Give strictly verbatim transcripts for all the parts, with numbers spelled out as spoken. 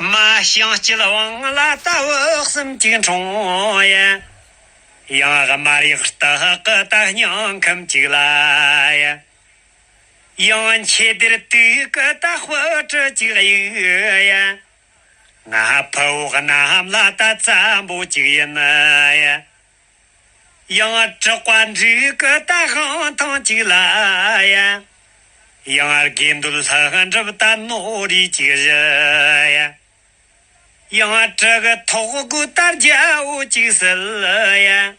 མ་ཞིང་སྐྱིད་དབང་ལ་ད་བུ་གསུམ་གཅིག་འཁྲུངས་ཡ། ཡང་དམར་ཡག་སྟག་གི་ད་སྙིང་ཁམས་གཅིག་ལ་ཡ། ཡང་མཆེ་སྡེར་དུག་གི་ད་སྤུ་གྲི་གཅིག་གཡུག་ཡ། ང་ཕུ་བོ་གནམ་ལ་ད་བཙན་པོ་གཅིག་ཡིན་ཡ། ཡང་དྲག་པ་འབྲུག་གི་ད་དབང་ཐང་གཅིག་ལ་ཡ། ཡང་དགེ་འདུན་ལྷུན་གྲུབ་ད་ནོར་རིས་གཅིག་བཞི་ཡ། ཡང་དྲག་གི་ཐོག་གུ་ད་རྒྱལ་པོ་གཅིག་སྲིད་ཡ།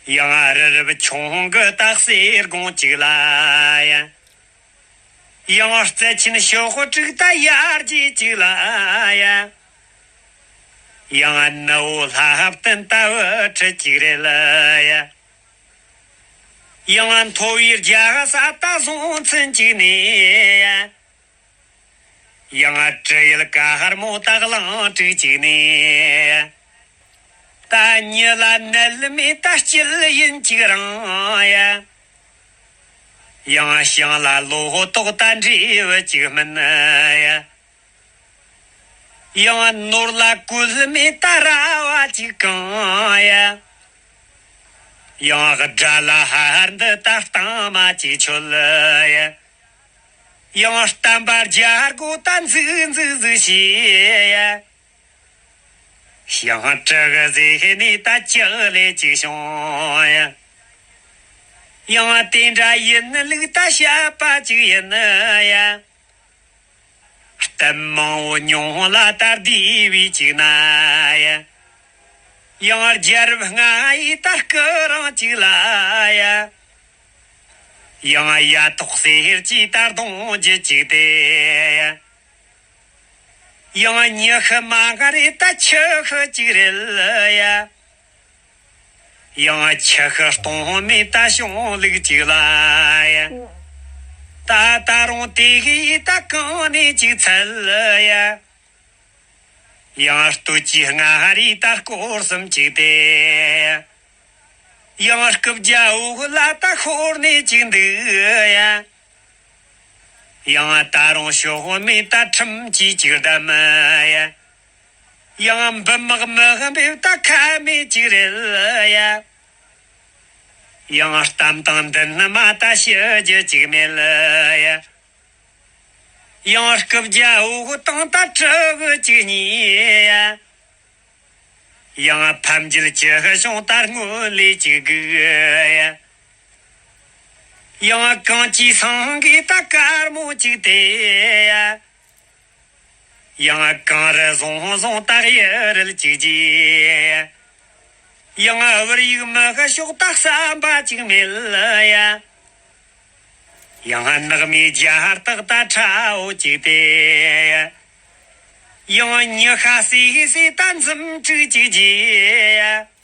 ཡང་རི་རབ་ཆུང་གི་ད་གསེར་སྒོང་གཅིག་ལ་ཡ། ཡང་རྩལ་ཆེན་ཤོག་དྲུག་ད་ཡར་རྒྱས་གཅིག་ལ་ཡ། ཡང་ནུ་བོ་ལྷ་བསྟན་ད་བུ་ཁྲིད་གཅིག་རེད་ལ་ཡ། ཡང་མཐོ་བའི་རྒྱལ་ས་ད་བཟང་བཙན་གཅིག་ནས་ཡ། ཡང་དྲི་ཡུལ་དཀར་མོ་ད་གླིང་དྲུག་གཅིག་ནས་ཡ། ད་ཉི་ལ་ནད་མེད་ད་སྐྱིད་ཡིན་གཅིག་རང་ཡ། ཡང་ཞིང་ལ་ལོ་ཏོག་ད་འབྲས་བུ་གཅིག་སྨིན་ཡ། ཡང་ནོར་ལ་བཀོལ་མེད་ད་ར་བ་གཅིག་གང་ཡ། ཡང་དགྲ་ལ་ཧར་འདི་ད་གཏང་མ་གཅིག་ཆོད་ཡ། ཡང་བསྟན་པ་རྒྱལ་སྒོ་ད་འཛུགས་འཛུགས་འཛུགས་བྱས་ཡ། ཡང་དྲག་ཟེར་ནས་ད་ཅག་ལས་གཅིག་བྱུང་ཡ། ཡང་དེ་འདྲ་ཡིན་ལུགས་ད་བཤད་པ་གཅིག་ཡིན་ཡ། གཏམ་མང་བོ་མྱོང་ལ་ད་བདེ་བའི་གཅིག་ན་ཡ། ཡང་རྒྱལ་རབས་ལྔ་ཡི་ད་སྐུ་རིང་གཅིག་ལ་ཡ། ཡང་ཡ་ཐོག་གསེར་གྱི་ད་གདུང་རྒྱུད་གཅིག་དེ་ཡ། ཡང་ཉི་ཤུ་མ་ང་རེ་ད་ཆུ་ཤུ་གཅིག་རེད་ཡ། ཡང་ཆུ་ཤུ་སྟོང་མེད་ད་བྱུང་ལུགས་གཅིག་ལ་ཡ། ད་ད་རུང་དེ་གི་ད་གང་ནས་གཅིག་ཚལ་ཡ། ཡང་སྟོད་ཀྱི་མངའ་རིས་ད་སྐོར་གསུམ་གཅིག་དེ། ཡང་སྐུ་བརྒྱ་འོག་ལ་ད་ཤོར་ནས་གཅིག་འདུག་ཡ། ཡང་ད་རུང་ཤོག་མེད་ད་ཁྲིམས་ཀྱིས་གཅིག་བསྡམས་ཡ། ཡང་འབུམ་དམག་མི་འབེབས་ད་ཁ་མེད་གཅིག་རེད་ཡ། ཡང་གཏམ་དང་འདུན་མ་ད་ཞུ་རྒྱུ་གཅིག་མེད་ཡ། ཡང་སྐུ་བརྒྱ་འོག་དང་ད་གྲི་གུ་གཅིག་གཉིས་ཡ། ཡང་ཕམ་རྒྱུད་ཀྱི་གཞུང་ད་སྔོན་ལས་གཅིག་དགོས་ཡ། ཡང་གངས་ཀྱི་སེང་གེ་ད་དཀར་མོ་གཅིག་དེ་ཡ། ཡང་གངས་རི་བཟང་བཟང་ད་གཡུ་རལ་གཅིག་རྒྱས་ཡ། ཡང་བུར་ཡུག་མི་གི་ཤོག་ད་ཟམ་པ་གཅིག་མེད་ཡ། ཡང་ནགས་མའི་རྒྱ་སྟག་ད་ཁྲ་བོ་གཅིག་དེ་ཡ། ཡང་ཉི་ཤ་སི་སི་ད་འཛུམ་དྲུག་གཅིག་རྒྱས་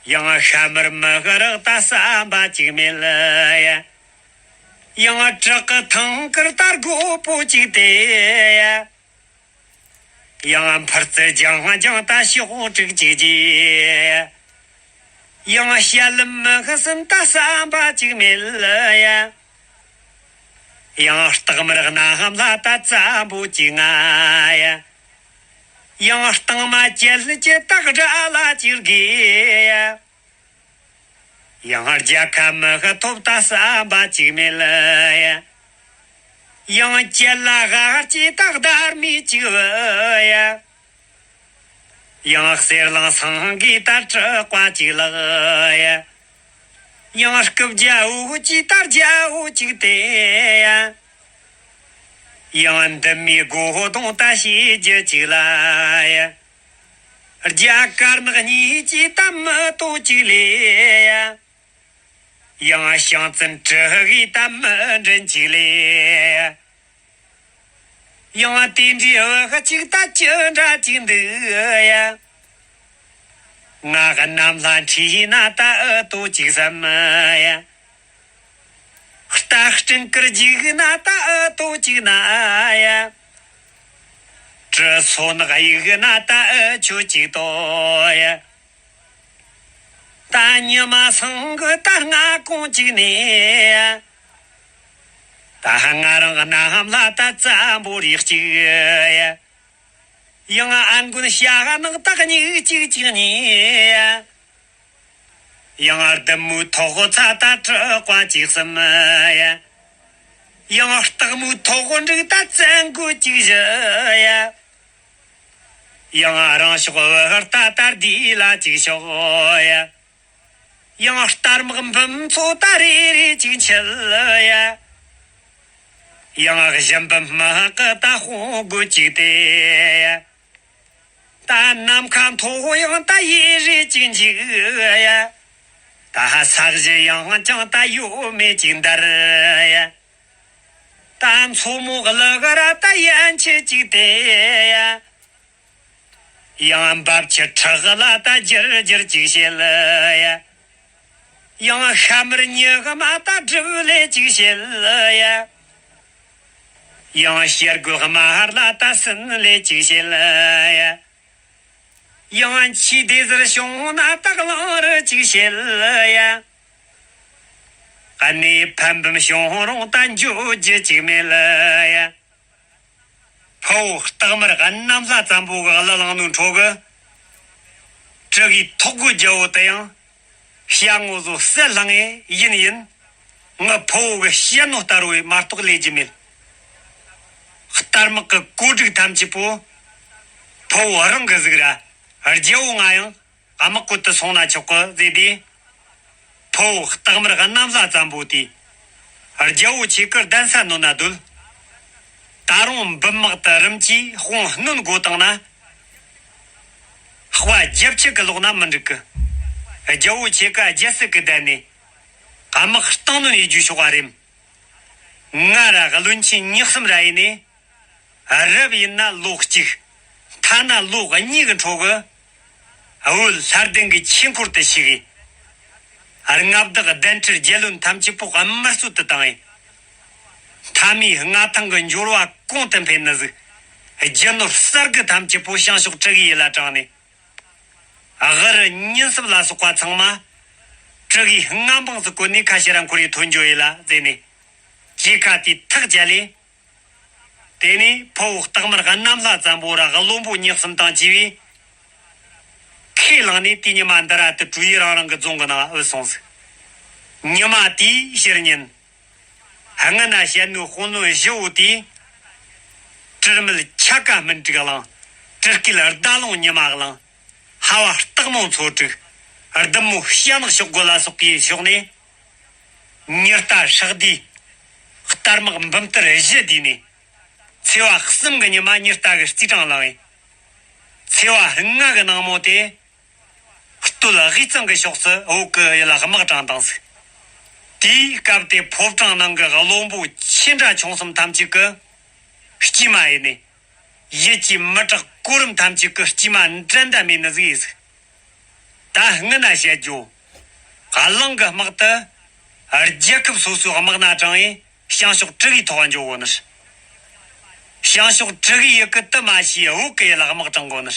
ཡ། ཡང་ཤ་མར་མི་གི་རག་ད་ཟམ་པ་གཅིག་མེད་ཡ། ཡང་བྲག་གི་ཐང་དཀར་ད་རྒོད་པོ་གཅིག་དེ་ཡ། ཡང་འཕུར་རྩལ་ལྗང་ལྗང་ད་ཤོག་དྲུག་གཅིག་རྒྱས། ཡང་ཞལ་ལུམ་མི་གི་སུམ་ད་ཟམ་པ་གཅིག་མེད་ཡ། ཡང་སྟག་དམར་གནམ་ལ་ད་བཙན་པོ་གཅིག་ང་ཡ། ཡང་སྟག་མ་བཅལ་གྱི་སྟག་དགྲ་ལ་གཅིག་དགོས་ཡ། ཡང་རྒྱལ་ཁ་མི་གི་ཐོབ་ད་ཟམ་པ་གཅིག་མེད་ལ་ཡ། ཡང་ཁྱེད་ལ་ག་ཅི་ད་བདར་མི་གཅིག་བུ་ཡ། ཡང་གསེར་གླིང་སེང་གེ་ད་དྲག་པ་གཅིག་ལགས་ཡ། ཡང་སྐུ་བརྒྱ་འོག་གཅིག་ད་རྒྱལ་པོ་གཅིག་དེ་ཡ། ཡང་འདི་མི་སྒོ་གདོང་ད་ཤེས་རྒྱུ་གཅིག་ལ་ཡ། རྒྱ་དཀར་ནག་གཉིས་ཀྱི་ད་མི་ཏོ་གཅིག་ལས་ཡ། ཡང་ཤིང་བཙན་གྲི་གུ་ད་མི་མགྲིན་གཅིག་ལས་ཡ། ཡང་དེ་འདྲའི་བུ་གཅིག་ད་ཅི་འདྲ་གཅིག་འདུག་ཡ། ང་གི་གནམ་ལྷ་ཁྲིད་ན་ད་ཨུ་ཏོ་གཅིག་བསམ་ཡ། རྟ་སྤྲིན་དཀར་རྒྱུག་ན་ད་ཨུ་ཏོ་གཅིག་ན་ཡ། གྲི་སོ་ནག་གཡུག་ན་ད་ཨུ་ཆོ་གཅིག་ཏོ་ཡ། ད་ཉི་མ་སང་གི་ད་སྔ་གོང་གཅིག་ནས་ཡ། ད་ང་རང་གནམ་ལྷ་ད་བཙན་པོ་རིགས་གཅིག་ཡ། ཡང་ཨ་མགོན་ཤ་ནག་ད་སྙིགས་གཅིག་གཅིག་གཉིས་ཡ། ཡང་ལྡུམ་མོའི་ཐོག་ཚ་ད་དྲུག་པ་གཅིག་གསུམ་ཡ། ཡང་སྟག་མོའི་ཐོག་འབྲུག་ད་བཙན་དགོས་གཅིག་བཞི་ཡ། ཡང་རང་ཕྱོགས་བུ་ཧར་ད་ད་བདེ་ལ་གཅིག་ཤོག་ཡ། ཡང་སྟར་མག་འབུམ་ཚོ་ད་རེ་རེ་གཅིག་འཆལ་ཡ། ཡང་གཞི་འབུམ་དམག་གི་ད་དཔུང་དགོས་གཅིག་དེ་ཡ། ད་ནམ་མཁའ་མཐོ་ཡང་ད་ཡེ་རེ་གཅིག་འཇིག་ཡ། ད་ས་གཞི་ཡང་ཅང་ད་ཡོད་མེད་གཅིག་འདར་ཡ། ད་མཚོ་མོ་གླུ་གར་ད་ཡན་ཆད་གཅིག་དེ་ཡ། ཡང་འབབ་ཆུ་ཁྲག་ལ་ད་འགྱུར་འགྱུར་གཅིག་བྱེད་ཡ། ཡང་ཤ་མར་ཉི་ག་མ་ད་སྒྲིབ་ལས་གཅིག་བྱེད་ཡ། ཡང་བྱ་རྒོད་དམར་ལ་ད་སྲིན་ལས་གཅིག་བྱེད་ཡ། ཡང་ཆུའི་སྡེ་ཟུར་བྱུང་ན་ད་གླང་རི་གཅིག་བྱེད་ཡ། གནས་ཕན་འབུམ་བྱུང་རུང་ད་འགྱོ་རྒྱུ་གཅིག་མེད་ཡ། ཕུ་བོ་སྟག་དམར་གནམ་ལྷ་བཙན་པོ་གི་གླུ་བླངས་ནོའི་འཕྲོ་གི། དྲུ་གུའི་ཐོག་གི་རྒྱལ་པོ་དེ་ཡང་བྱ་ངོ་བཟོ་གསལ་ལྷང་ངེ་ཡིན་ཡིན། ངི་ཕུ་བོ་གི་བཤད་ནོ་ལྟར་བས་མ་གཏོགས་ལས་རྒྱུ་མེད། སྟར་དམག་གི་བཀོད་སྒྲིག་ཐམས་ཅད་པོ་ཕུ་བོ་རང་གི་གཟིགས་ར། རྒྱལ་པོ་ང་ཡང་དམག་བཀོད་དུ་སོང་ན་ཆོག་གི་ཟེར་དུས། ཕུ་བོ་སྟག་དམར་གནམ་ལྷ་བཙན་པོ་དེས། རྒྱལ་པོ་ཁྱེད་ཀྱི་གདན་ས་ནོན་ན་སྡོད། ད་རུང་འབུམ་དམག་ཏུ་རིམ་གྱིས་དཔུང་སྣོན་དགོས་བཏང་ན། དཔའ་རྒྱབ་ཆད་ཀྱི་ལོག་ན་མི་འགྲིག་གི། རྒྱལ་པོ་ཁྱེད་ཀ་རྒྱལ་སྲིད་ཀྱི་གདན་ནས་དམག་སྟངས་སྣོན་ཡེད་རྒྱུའི་ཕྱོགས་ལ་རེམ། ང་ར་བློན་ཆེན་ཉག་གསུམ་ར་ཡིན་ནས། རབ་ཡིན་ན་ལོ་གཅིག་ཐ་ན་ལོ་གཉིས་ཀྱི་འཕྲོ་གི། བོད་ལྷ་ལྡན་གྱི་ཆོས་འཁོར་དུ་ཞུགས་ཡིན། མངའ་བདག་གདན་ཁྲི་རྒྱལ་བློན་ཐམས་ཅད་པོ་དམར་གསོད་དུ་བཏང་ཡིན། མཐའ་མའི་མངའ་ཐང་གི་འབྱོར་བ་གོང་དུ་འཕེལ་ནི་ཟིག་རྒྱུ་ནོར་གསར་དགུ་ཐམས་ཅད་པོ་བྱང་ཕྱོགས་དྲུ་གུའི་ཡུལ་ལ་དྲངས་ནས། དབུ་རུ་ཉིན་སྲིབ་ལ་སོགས་པ་ཚང་མ་དྲུ་གུའི་མངའ་འབངས་སུ་བཀོད་ནས་ཁ་ཕྱིར་ར་འཁོར་ཡུལ་ཐོན་འགྱོ་ཡི་ལ་ཟེར་ནས། གྲོས་ཁ་དེ་ཐག་བཅད་ལས། དེ་ནས་ཕུ་བོ་སྟག་དམར་གནམ་ལྷ་བཙན་པོ་ར་བློན་པོ་ཉག་གསུམ་དང་བཅས་པས། ཁས་བླངས་ནས་དེ་ཉི་མ་འདི་ར་དུ་གྲོས་ཡུལ་རང་རང་གི་རྫོང་གི་ནང་ལ་བུད་སོང་ཟིག་ཉི་མ་དེའི་ཕྱི་ཉིན། སྔ་ན་བཤད་ནོའི་དཔོན་བློན་བཞི་བོ་དེས། དྲིལ་མེད་ཆ་ག་སྨིན་དྲུག་བླངས། དྲིལ་སྐེད་ཟླ་ལོང་ཉི་མ་བླངས། ཧ་བ་སྟག་མོ་མཚོ་དྲུག་ལྡུམ་མོ་བྱ་ནག་ཤོག་སྒོ་ལ་སོགས་པའི་ཕྱོགས་ནས། ཉི་ཟླ་ཧྲག་བསྡུས། སྟར་དམག་འབུམ་ལྟར་བཞི་བསྡུས་ནས། ཚེས་པ་གསུམ་གི་ཉི་མ་ཉི་ཟླ་གི་རྩིས་གྲངས་བླངས་ཡིན། ཚེས་པ་ལྔ་གི་ནངས་མོ་དེ། སྟོད་དབུས་གཙང་གི་ཕྱོགས་སུ་བོད་ཀྱི་ཡུལ་ལ་དམག་དྲངས་དང་ཟིག་དེའི་སྐབས་དེ་ཕོ་བྲང་ནང་གི་བློན་པོ་ཆེ་འདྲ་ཆུང་གསུམ་ཐམས་ཅད་ཀྱི་དཀྱུས་མ་ཡིན་ནས། ཡིད་ཀྱིས་མི་གྲགས་གོ་རིམ་ཐམས་ཅད་ཀྱི་དཀྱུས་མ་འགྲན་ཟླ་མེད་ནི་ཟིག་ཡིན་ཟིག་ད་སྔོན་ན་བཤད་རྒྱུ། གླིང་གི་དམག་ཏུ། རྒྱལ་ཁབ་སོ་སོའི་དམག་སྣ་དྲངས་ཡིན། བྱང་ཕྱོགས་དྲུ་གུའི་ཐོག་འཇོག་གོ་ནི། བྱང་ཕྱོགས་དྲུ་གུའི་ཡུལ་གི་དུ་མ་ཤིས་བོད་གི་ཡུལ་ལ་དམག་དྲངས་གོ་ནི།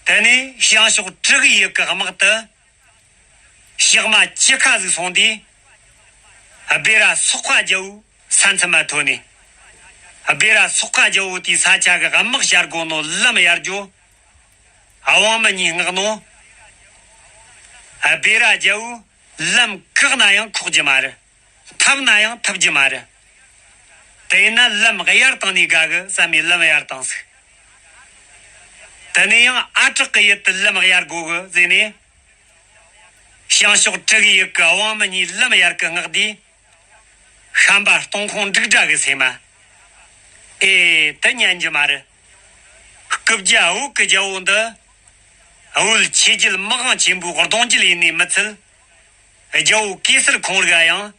དེ་ནས་བྱང་ཕྱོགས་དྲུ་གུའི་ཡུལ་གི་དམག་ཏུ། ཞག་མ་བཅུ་ཁ་ཟིག་སོང་དུས། སྦེ་ར་སོག་ཁ་རྒྱལ་པོའི་ས་མཚམས་མ་ཐོན་ནས། སྦེ་ར་སོག་ཁ་རྒྱལ་པོ་དེའི་ས་ཆ་གི་དམག་བྱ་དགོ་ནོ་ལམ་གཡར་རྒྱུ། དབང་མི་གཉིས་མངགས་ནོ། སྦེ་ར་རྒྱལ་པོས་ལམ་བཀག་ན་ཡང་ཁོག་རྒྱུ་མ་རེད། འཐབ་ན་ཡང་འཐབ་རྒྱུ་མ་རེད། དེས་ན་ལམ་གཡར་བཏང་ནས་དགའ་གི་བསམ་མས་ལམ་གཡར་བཏང་ཟིག་དེ་ནས་ཡང་ཨ་གྲགས་ཀྱི་ཡུལ་དུ་ལམ་གཡར་དགོ་གི་ཟེར་ནས། བྱང་ཕྱོགས་དྲུ་གུའི་ཡུལ་གི་དབང་མི་གཉིས་ལམ་གཡར་གི་མངགས་དུས། ཤམ་པ་སྟོང་ཁོང་འབྲུག་སྒྲ་གི་སེམས་མ། ཨེ་དེ་ཉན་རྒྱུ་མ་རེད། སྐུ་བརྒྱ་བོད་ཀྱི་རྒྱལ་པོ་འདི། བོད་ཆོས་བརྒྱུད་མི་དབང་ཆེན་པོའི་གདུང་རྒྱུད་ཡིན་ནི་མི་ཚད། རྒྱལ་པོ་གེ་སར་ཁོང་རིག་ཡང་།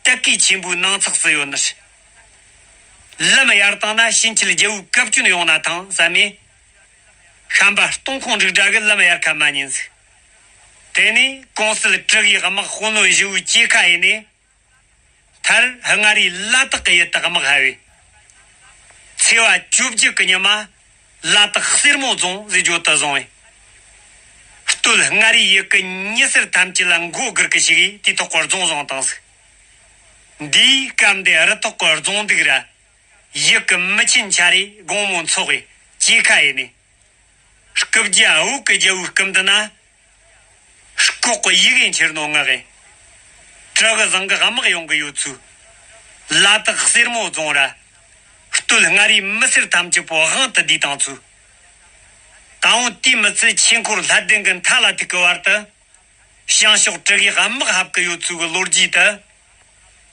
དད་གུས་ཆེན་པོའི་ནང་ཚགས་སུ་ཡོད་ནི། ལམ་གཡར་བཏང་ན་ཕྱིན་ཆད་རྒྱལ་པོའི་བཀའ་བཀྱོན་ཡོང་ན་ཐང་བསམ་མས། ཤམ་པ་སྟོང་ཁོང་འབྲུག་སྒྲ་གི་ལམ་གཡར་ཁ་མ་ཉན་ཟིག་དེ་ནས་གོང་གསལ་དྲུ་གུའི་དམག་དཔོན་བློན་བཞི་བོའི་གྲོས་ཁ་ཡིན་ནས། མཐར་མངའ་རིས་ལ་དྭགས་ཀྱི་ཡུལ་དུ་དམག་ཕབ་པས། ཚེས་པ་བཅོ་བརྒྱད་ཀྱི་ཉི་མ། ལ་དྭགས་གསེར་མོ་རྫོང་ཟེར་རྒྱུ་དུ་བཟུང་བས། སྟོད་མངའ་རིས་ཡུལ་གྱི་མྱི་སེར་ཐམས་ཅད་ལ་མགོ་སྒུར་གི་ཞུགས་ཡས་དེའི་ཐོག་གི་རྫོང་བཟུང་བཏང་ཟིག་འདིའི་སྐབས་འདི་རི་ཐོག་གི་རྫོང་སྡིག་ར། ཡུལ་གྱི་མི་ཆེན་ཆ་རེ་དགོང་མོ་འཚོགས་པའི་སྐྱེས་ཁ་ཡིན་ནས། སྐུ་བརྒྱ་འུ་གི་རྒྱལ་བོའི་སྐུ་མདུན་ན། ལྐོག་གི་ཡི་གེ་འཁྱེར་ནོ་ངག་གི། གྲི་གི་བཟང་གི་དམག་ཡོང་གི་ཡོད་ཚུལ། ལ་དྭགས་གསེར་མོ་རྫོང་ར། སྟོད་མངའ་རིས་མི་སེར་ཐམས་ཅད་པོ་དབང་དུ་བསྡུས་བཏང་ཚུལ། ད་འོང་དེའི་མི་ཚད་ཆོས་འཁོར་ལྷ་ལྡན་གྱི་མཐའ་ལ་ཐུག་གི་བར་དུ། བྱང་ཕྱོགས་དྲུ་གིས་དམག་ཧབ་ཀྱི་ཡོད་ཚུལ་གྱི་ལོ་རྒྱུས་དུ།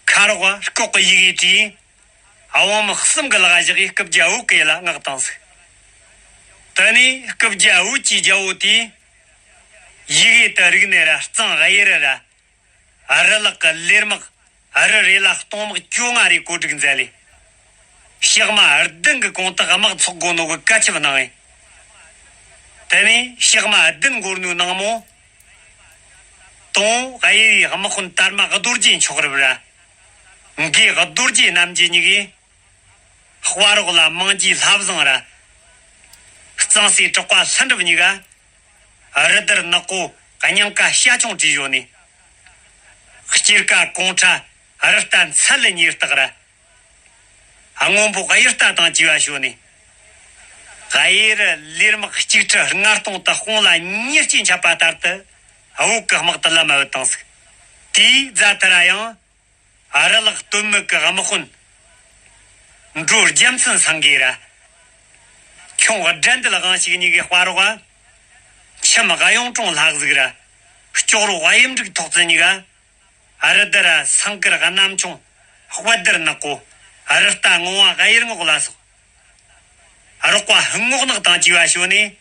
ཁ་རོག་ལྐོག་གི་ཡི་གེ་བྲིས། དབང་མི་གསུམ་གྱི་ལག་བཞག་གིས་སྐུ་བརྒྱ་འུ་གི་ལ་མངགས་བཏང་ཟིག། དེ་ནས་སྐུ་བརྒྱ་འུ་གི་རྒྱལ་པོ་དེས། ཡི་གེ་དུ་རིག་ནས་ར་གཙང་གཡས་རུ་ར། རི་ལག་གི་ལས་དམག་རི་རེ་ལ་གཏོང་དམག་བཅོ་ལྔ་རེ་བཀོད་སྒྲིག་མཛད་ལས། ཕྱག་མ་བདུན་གྱི་གོང་དུ་དམག་ཚོགས་དགོས་ནོ་གི་བཀའ་ཁྱབ་གནང་ངས། དེ་ནས་ཕྱག་མ་བདུན་འགོར་ནོའི་ནང་མོ། དང་པོ་གཡས་རུའི་དམག་དཔོན་དར་མ་རྡོ་རྗེ་མཆོག་རབ་ར། འགོས་རྡོ་རྗེ་རྣམ་རྒྱལ་གཉིས་ཀས། དཔའ་རོགས་ལ་མང་རྒྱའི་ལྷ་བཟང་ར། གཙང་སེ་གྲགས་པ་ལྷུན་གྲུབ་གཉིས་ཀ། རི་དར་ནག་པོ་སྙིང་ཀ་ཤ་ཆུང་བྲིས་ཞོ་ནས། སྐྱེར་ཀ་གོང་ཁྲ་རི་རྟ་མཚལ་ལ་ཉེར་བརྟག་ར། སྔོན་པོ་གཡུ་རྟ་དང་བཅས་པ་ཞོ་ནས། གཡས་རུ་ལས་དམག་གཅིག་ཁྲི་ལྔ་སྟོང་དུ་དཔུང་ལ་ཉེར་གཅིག་འཆབ་པ་ལྟར་དུ་འུ་གི་དམག་དུ་ལམ་མ་བུད་བཏང་ཟིག། དེའི་རྫ་ཐ་ར་ཡང་། རི་ལག་སྟོད་སྨད་ཀྱི་དམག་དཔོན། འབྲོ་རྒྱལ་མཚན་སེང་གེ་ར། ཁྱུང་དགྲ་འདུལ་དབང་ཕྱུག་གཉིས་ཀའི་དཔའ་རོགས། ཁྱིམ་གཡུང་དྲུང་ལྷ་གཟིག་ར། ལྕོག་རོ་གཡུ་འབྲུག་ཐོག་བརྩེགས་གཉིས་ཀ། རི་དར་སེང་དཀར་གནམ་ཆུང་། དཔལ་དར་ནག་པོ། རི་རྟ་ངོ་བ་གཡུ་རྔོག་ལ་སོགས། རོགས་པ་སྔོ་ནག་དང་བཅས་པ་ཞོ་ནས།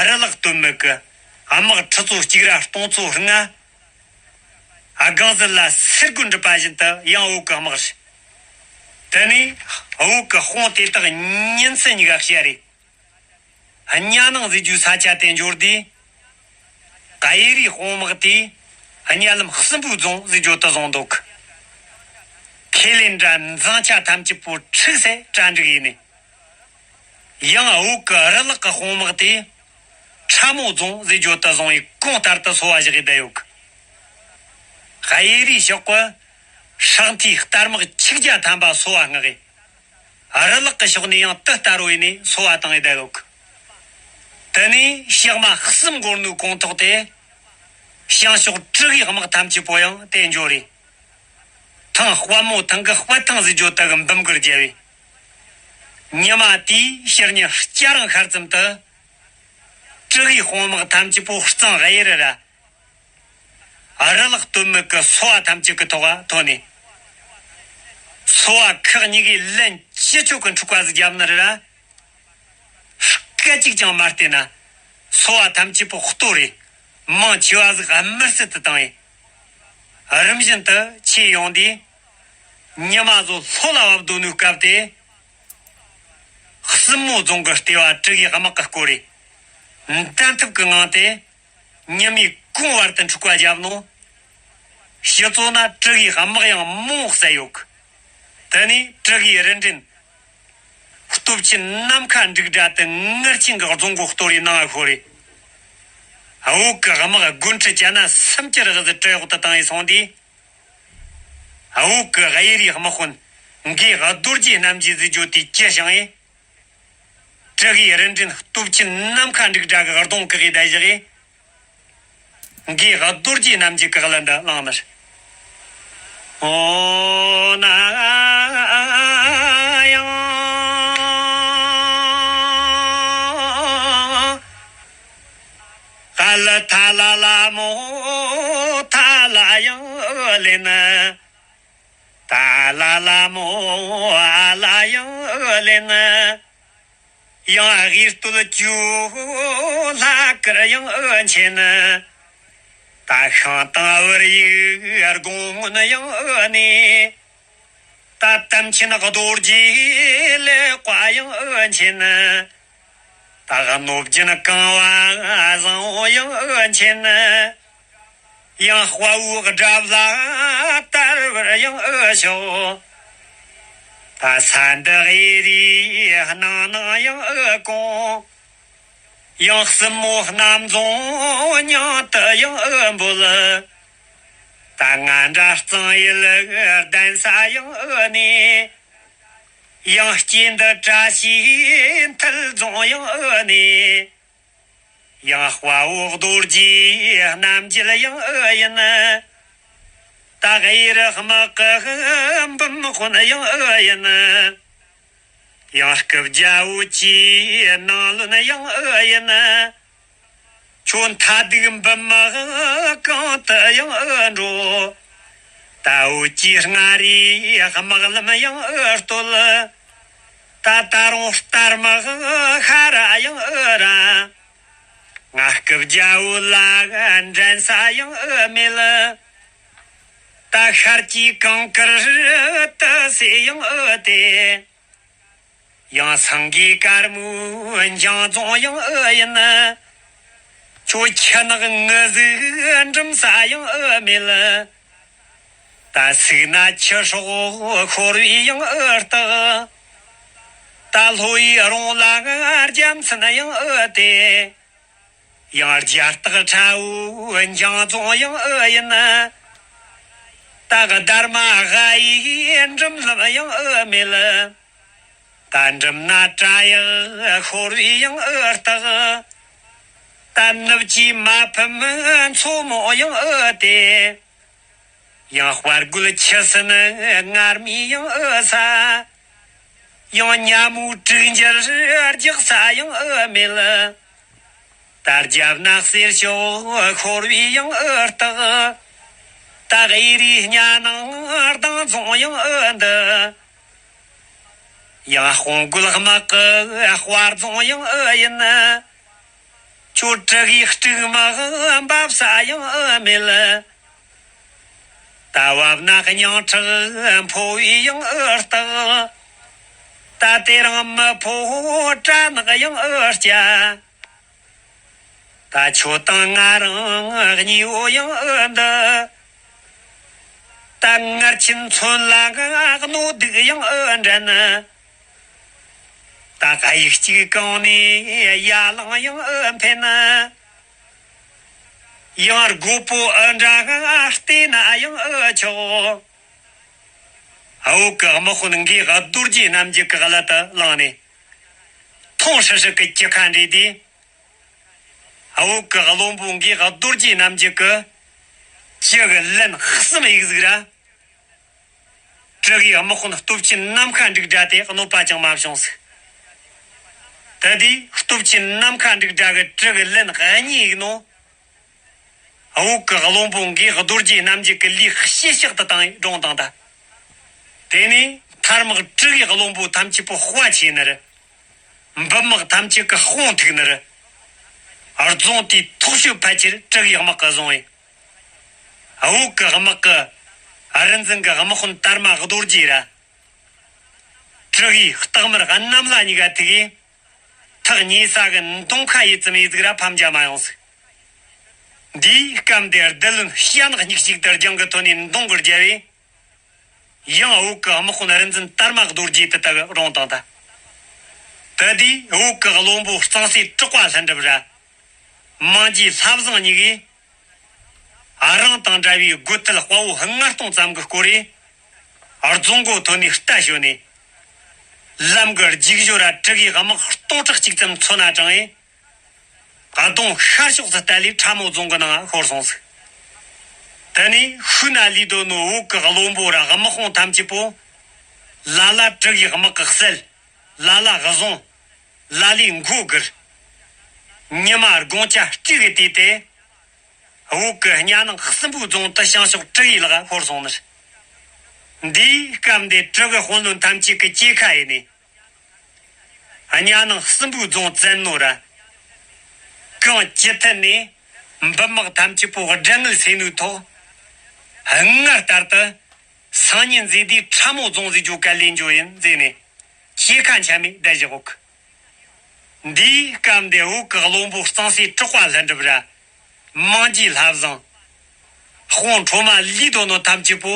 རི་ལག་སྟོད་སྨད་ཀྱི་དམག་ཁྲི་ཚོ་གཅིག་ར་སྟོང་ཚོ་ལྔ། སྒང་ཟིལ་ལ་སེར་སྒོ་འགྲིབ་པ་བཞིན་དུ་ཡང་འུ་གི་དམག་རེད། དེ་ནས་འུ་གི་དཔུང་དེ་དག་ཉིན་མཚན་གཉིས་ཀ་བཤའ་རེ། གཉའ་ནང་ཟེར་རྒྱུའི་ས་ཆ་དེ་འབྱོར་དུས། གཡས་རུའི་དཔུང་དམག་དེས་གཉའ་ལམ་གསུམ་པོའི་རྫོང་ཟེར་རྒྱུ་དུ་བཟུང་འདུག། ཁེ་ལེན་དྲ་འཛིང་ཆ་ཐམས་ཅད་པོ་འཁྲུགས་སེ་གྲ་འགྲིག་ཡིན་ནས། ཡང་འུ་གི་རི་ལག་གི་དཔུང་དམག་དེས་ཁྲ་མོ་རྫོང་ཟེར་རྒྱུ་དུ་བཟུང་བའི་གོང་ལྟར་དུ་སོ་བ་བཞག་གི་བསྡད་ཡོད་གི། གཡས་རུའི་ཕྱོགས་ཀྱི་ཧྲག་མཐའི་རྟ་དམག་ཆིག་བརྒྱ་ཐམ་པ་སོ་བ་མངགས་གི། རི་ལག་གི་ཕྱོགས་ནས་ཡང་དུ་ལྟ་རོ་ཡིན་ནས་སོ་བ་བཏང་ངེ་བསྡད་ཡོད་གི། དེ་ནས་ཕྱག་མ་གསུམ་འགོར་ནོའི་གོང་ཐོག་དེ། བྱང་ཕྱོགས་དྲུ་གིའི་དམག་ཐམས་ཅད་པོ་ཡང་དེ་འབྱོར་རེ། ཐང་དཔལ་མོ་ཐང་གི་དཔལ་ཐང་ཟེར་རྒྱུ་དག་གི་འབུམ་གུར་རྒྱལ་བས། ཉི་མ་དེའི་ཕྱི་ཉིན་སྐྱ་རེངས་ཤར་ཙམ་དུ། དྲུ་གིའི་དཔུང་དམག་ཐམས་ཅད་པོ་གཙང་གཡས་རུ་ར། རི་ལག་སྟོད་སྨད་ཀྱི་སོ་བ་ཐམས་ཅད་ཀྱི་ཐོག་ཐོན་ནས། སོ་བ་ཁག་གཉིས་ཀའི་ལན་ཅི་ཆོད་ཀྱི་འཁྲུག་པ་ཟིག་བརྒྱབ་ནི་རེད་ར། སྐད་ཅིག་ཀྱང་མ་བལྟས་ན། སོ་བ་ཐམས་ཅད་པོ་གཏོར་རེ། མང་ཆེ་བ་ཟིག་དམར་བསད་དུ་བཏང་ཡིན། རིམ་བཞིན་དུ་ཆེ་ཡོང་དུས། ཉི་མ་བཟོ་ལྷོ་ལ་བབས་འདུག་ནོའི་སྐབས་དེ། སྲིན་མོ་རྫོང་གི་ལྟེ་བ་དྲུ་གིའི་དམག་གིས་བསྐོར་རེ། འདན་ཐུབ་ཀྱི་ངང་དེ། ཉི་མའི་གུང་བར་དུ་འཁྲུག་པ་བརྒྱབ་ནོ། ཕྱི་ཚོ་ན་དྲུ་གིའི་དམག་ཡང་མང་བསད་ཡོད་གི། དེ་ནས་དྲུ་གིའི་རུ་འདྲེན། སྟོབས་ཆེན་ནམ་མཁའ་འབྲུག་སྒྲ་དེ་ངར་ཆེན་གྱི་རྫོང་སྒོ་གཏོར་རེ་ནང་ཤོར་རེ། འུ་གི་དམག་དགུན་ཁྲི་བཅད་ན་སུམ་ཅུ་རེ་ཟིག་བྲོས་འོག་ཏུ་བཏང་ཡེ་སོང་དུས། འུ་གི་གཡས་རུའི་དམག་དཔོན་འགོས་རྡོ་རྗེ་རྣམ་རྒྱལ་ཟེར་རྒྱུ་དེ་ཅི་བྱུང་ཡེ། དྲུ་གིའི་རུ་འདྲེན་སྟོབས་ཆེན་ནམ་མཁའ་འབྲུག་སྒྲ་གི་གདོང་བཀག་གི་བསྡད་བཞག་གི། འགོས་རྡོ་རྗེ་རྣམ་རྒྱལ་གི་ལན་འདི་བླངས་ནས། ཨོ་ན་ཡང་། ཨ་ལ་ཐ་ལ་ལ་མོ་ཐ་ལ་ཡང་ལེན། ཏཱ་ལ་ལ་མོ་ཨ་ལ་ཡང་ལེན། ཡང་དབུས་སྟོད་ཅུ་ལྷ་དཀར་ཡང་མཁྱེན། ད་ཤང་དང་བར་ཡིག་དགོང་སྔོན་ཡང་ནས། ད་དམ་ཆེན་རྡོ་རྗེ་ལེགས་པ་ཡང་མཁྱེན། ད་གནོད་སྦྱིན་གང་བ་བཟང་བོ་ཡང་མཁྱེན། ཡང་དཔའ་བོའི་དགྲ་བླ་དར་བར་ཡང་ཤོག། ད་ས་འདི་གཡས་རུའི་སྣང་ནང་ཡང་གོང་། ཡང་སྲིན་མོ་རྣམ་རྫོང་སྙིང་དུ་ཡང་འབོད། ད་ང་འདྲ་གཙང་ཡུལ་གདན་ས་ཡང་ཨུ་ནས། ཡང་སྐྱེས་འདི་བཀྲ་ཤིས་མཐིལ་རྫོང་ཡང་ཨུ་ནས། ཡང་དཔའ་བོ་རྡོ་རྗེ་རྣམ་རྒྱལ་ཡང་ཨུ་ཡིན། ད་གཡུ་རུ་དམག་གི་འབུམ་དཔོན་ཡང་ཨུ་ཡིན། ཡང་སྐུ་རྒྱལ་བོ་ཆེའི་ནང་བློན་ཡང་ཨུ་ཡིན། ཁྱོད་མཐའ་སྡུག་འབུམ་དམག་གང་དུ་ཡང་ཨུ་འགྲོ། ད་འུ་ཅི་མངའ་རིས་དམག་ལམ་ཡང་ཨུ་བསྟོད། ད་ད་རུང་རྟ་དམག་ཤ་ར་ཡང་ཨུ་ར། ང་སྐུ་རྒྱལ་བོ་ལ་འགྲན་ས་ཡང་ཨུ་མེད། ད་ཤར་གྱི་གངས་དཀར་ཏི་སེ་ཡང་ཨུ་སྟེ། ཡང་སེང་གེ་དཀར་མོའི་འཇང་རྫོང་ཡང་ཨུ་ཡིན། ཁྱོད་ཁྱི་ནག་ངུ་ཟིག་འགྲིམ་ས་ཡང་ཨུ་མེད། ད་སུག་ན་ཁྱི་སྲོག་ཤོར་བའི་ཡང་ཨུ་སྟག། ད་ལྷོ་ཡི་རོང་ལ་རྒྱལ་མཚན་ཡང་ཨུ་སྟེ། ཡང་རྒྱ་སྟག་ཁྲ་བོའི་འཇང་རྫོང་ཡང་ཨུ་ཡིན། ད་སྡར་མ་ཧ་ཡི་འགྲིམ་ལམ་ཡང་ཨུ་མེད། ད་འགྲིམ་ན་བྲག་གཡག་ཤོར་བའི་ཡང་ཨུ་སྟག། ད་ནུབ་ཀྱི་མ་ཕམ་མཚོ་མོ་ཡང་ཨུ་སྟེ། ཡང་དཔའ་རྒོད་ཁྱི་སྲིན་ངར་མའི་ཡང་ཨུ་ས། ཡང་ཉ་མོའི་དྲུག་འགྱེལ་རྒྱག་ས་ཡང་ཨུ་མེད། ད་རྒྱབ་ན་གསེར་ཤོག་ཤོར་བའི་ཡང་ཨུ་སྟག། ད་གཡས་རུའི་གཉའ་ནང་ལྡང་རྫོང་ཡང་ཨུ་འདི། ཡང་དཔུང་རྒོད་དམག་གི་དཔའ་རྫོང་ཡང་ཨུ་ཡིན། ཁྱོད་དྲུ་གུའི་དཀྲུག་དམག་འབབ་ས་ཡང་ཨུ་མེད། ད་བབ་ན་སྙིང་ཁྲག་འཕོ་བའི་ཡང་ཨུ་སྟག། ད་དེ་རིང་མི་ཕོ་བྲ་ནག་ཡང་ཨུ་སྐྱ། ད་ཁྱོད་དང་ང་རང་གཉིས་པོ་ཡང་ཨུ་འདི། ད་ངར་ཆེན་མཚོན་ལ་གནོད་སྡུག་ཡང་ཨུ་འདྲེན། ད་གཡུག་གཅིག་གང་ནས་ཡ་ལང་ཡང་ཨུ་འཕེན། ཡང་རྒོད་པོ་ཨུ་འདྲ་བལྟས་ན་ཡང་ཨུ་ཆོག། བོད་ཀྱི་དམག་དཔོན་འགས་རྡོ་རྗེ་རྣམ་རྒྱལ་གྱི་གླུ་དེ་བླངས་ནས། ཐོང་ཧྲི་ཧྲི་གི་སྐྱི་ཁ་འདྲེས་ཏེ། བོད་ཀྱི་བློན་པོ་འགས་རྡོ་རྗེ་རྣམ་རྒྱལ་གྱི་ཅི་གི་ལན་གསུམ་ཡིག་ཟིག་ར། དྲུ་གུའི་དམག་དཔོན་སྟོབས་ཆེན་ནམ་མཁའ་འབྲུག་སྒྲ་དེ་གནོད་པ་ཅང་མ་བྱུང་ཟིག། དེ་དུས་སྟོབས་ཆེན་ནམ་མཁའ་འབྲུག་སྒྲ་གི་དྲུ་གུའི་ལན་གཉིས་ཡིག་ནོ། བོད་ཀྱི་བློན་པོ་འགས་རྡོ་རྗེ་རྣམ་རྒྱལ་གྱི་ལུས་ཤི་གཤེགས་དུ་བཏང་བའི་སྒྲུང་དང་འདྲ། དེ་ནས་མཐའ་དམག་དྲུ་གུའི་བློན་པོ་ཐམས་ཅད་པོ་དཔའ་ཆེ་ནི་རེད། འབུམ་དམག་ཐམས་ཅད་ཀྱི་དཔུང་མཐུག་ནི་རེད། རྫོང་དེའི་ཐོག་ཤོད་ཕལ་ཆེར་དྲུ་གུའི་དམག་གིས་བཟུང་བས། བོད་ཀྱི་དམག་གི་རིག་འཛིན་གྱི་དམག་དཔོན་དར་མ་རྡོ་རྗེ་ར། དྲུ་གུའི་སྟག་དམར་གནམ་ལ་གཉིས་ཀ་ཐུག་གིས། ཐག་ཉེ་ས་གི་མདུང་ཁ་ཡེ་ཙམ་ཡེ་ཟིག་ར་ཕམ་རྒྱག་མ་ཡོང་ཟིག། འདིའི་སྐབས་འདིར་བདུད་བློན་ཞྭ་ནག་སྙིགས་ཤིག་ཏུ་རྒྱང་གི་ཐོན་ནས་མདུང་གིས་རྒྱབ་པས། ཡང་བོད་ཀྱི་དམག་དཔོན་རིག་འཛིན་དར་མ་རྡོ་རྗེ་དེ་ལྟ་བུའི་སྒྲུང་དང་འདྲ། དེ་དུས་བོད་ཀྱི་བློན་པོ་གཙང་སྲས་གྲགས་པ་ལྷུན་གྲུབ་ར། མང་རྗེ་ལྷ་བཟང་གཉིས་ཀས། རང་དང་འདྲ་བའི་རྒོད་ཐལ་དཔའ་བོ་ལྔ་སྟོང་ཙམ་གྱི་སྐོར་རེ། རྫོང་མགོ་ཐོན་ནས་རྟ་ཞོན་ནས། ལམ་གྱི་རྒྱུག་ཞོར་ར་དྲུ་གུའི་དམག་སྟོང་ཕྲག་གཅིག་ཙམ་མཚོན་ན་དྲངས་ཡས། གདོང་ཤར་ཕྱོགས་སུ་བལྟས་ལས་ཁྲ་མོ་རྫོང་གི་ནང་ཤོར་སོང་ཟིག། དེ་ནས་ཤུལ་ན་ལུས་སྡོད་ནོ་བོད་ཀྱི་བློན་པོ་ར་དམག་དཔུང་ཐམས་ཅད་པོ། ལ་ལ་དྲུ་གུའི་དམག་གིས་བསད། ལ་ལ་བཟུང་། ལ་ལས་མགོ་སྒུར། ཉི་མ་དགུང་ཆ་དཀྲུག་གི་དུས་ཏེ། བོད་ཀྱི་གཉའ་ནང་སྲིན་པོའི་རྫོང་དུ་བྱང་ཕྱོགས་དྲུ་གུའི་ལག་ཤོར་སོང་ནི། འདིའི་སྐབས་འདི་དྲུ་གུའི་དཔོན་བློན་ཐམས་ཅད་ཀྱི་སྐྱེ་ཁ་ཡིན་ནི། གཉའ་ནང་སྲིན་པོའི་རྫོང་བཙན་ནོ་ར། གངས་ཅི་ཐད་ནས་འབུམ་དམག་ཐམས་ཅད་པོ་དགྲ་ངན་སེལ་ནོའི་ཐོག་སྔར་ལྟར་དུ་སང་ཉིན་མཛེས་སྡེའི་ཁྲ་མོ་རྫོང་ཟེར་རྒྱུ་ག་ལེན་རྒྱུ་ཡིན་ཟེར་ནས་སྐྱེ་ཁ་འཆམ་མེད་བསྡད་བཞག་གོ། འདིའི་སྐབས་འདི་བོད་ཀྱི་བློན་པོ་གཙང་སྲས་གྲགས་པ་ལྷུན་གྲུབ་ར། མང་རྗེ་ལྷ་བཟང་། དཔུང་འཕྲོ་མ་ལུས་སྡོད་ནོ་ཐམས་ཅད་པོ་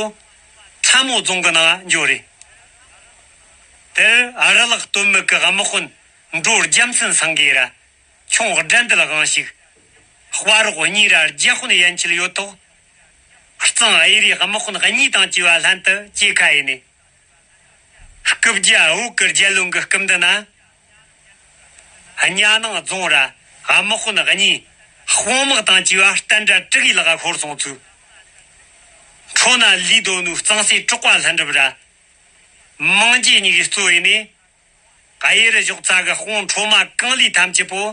ཁྲ་མོ་རྫོང་གི་ནང་འབྱོར་རེད། དེར་རི་ལག་སྟོད་སྨད་ཀྱི་དམག་དཔོན་འབྲོ་རྒྱལ་མཚན་སེང་གེ་ར། ཁྱུང་དགྲ་འདུལ་དབང་ཕྱུག། དཔའ་རོགས་གཉིས་ར་རྒྱལ་དཔོན་ཡན་ཆད་ཡོད་ཐོག་གཙང་གཡས་རུའི་དམག་དཔོན་གཉིས་དང་བཅས་པ་ལྷན་དུ་གྱེས་ཁ་ཡིན་ནས། སྐུ་བརྒྱུད་འུ་གི་རྒྱལ་བློན་གྱི་སྐུ་མདུན་ན། གཉའ་ནང་རྫོང་ར་དམག་དཔོན་གཉིས་དཔུང་དམག་དང་བཅས་པ་བསྟན་དགྲ་དྲུག་གི་ལག་ཤོར་སོང་ཚུལ། ཁྲོ་ན་ལུས་སྡོད་ནོ་གཙང་སེ་གྲགས་པ་ལྷུན་གྲུབ་ར། མང་རྒྱས་གཉིས་ཀྱིས་གཙོས་ནས། གཡས་རུ་ཞོགས་ཚ་གི་དཔུང་ཁྲོ་མ་གང་ལས་ཐམས་ཅད་པོ།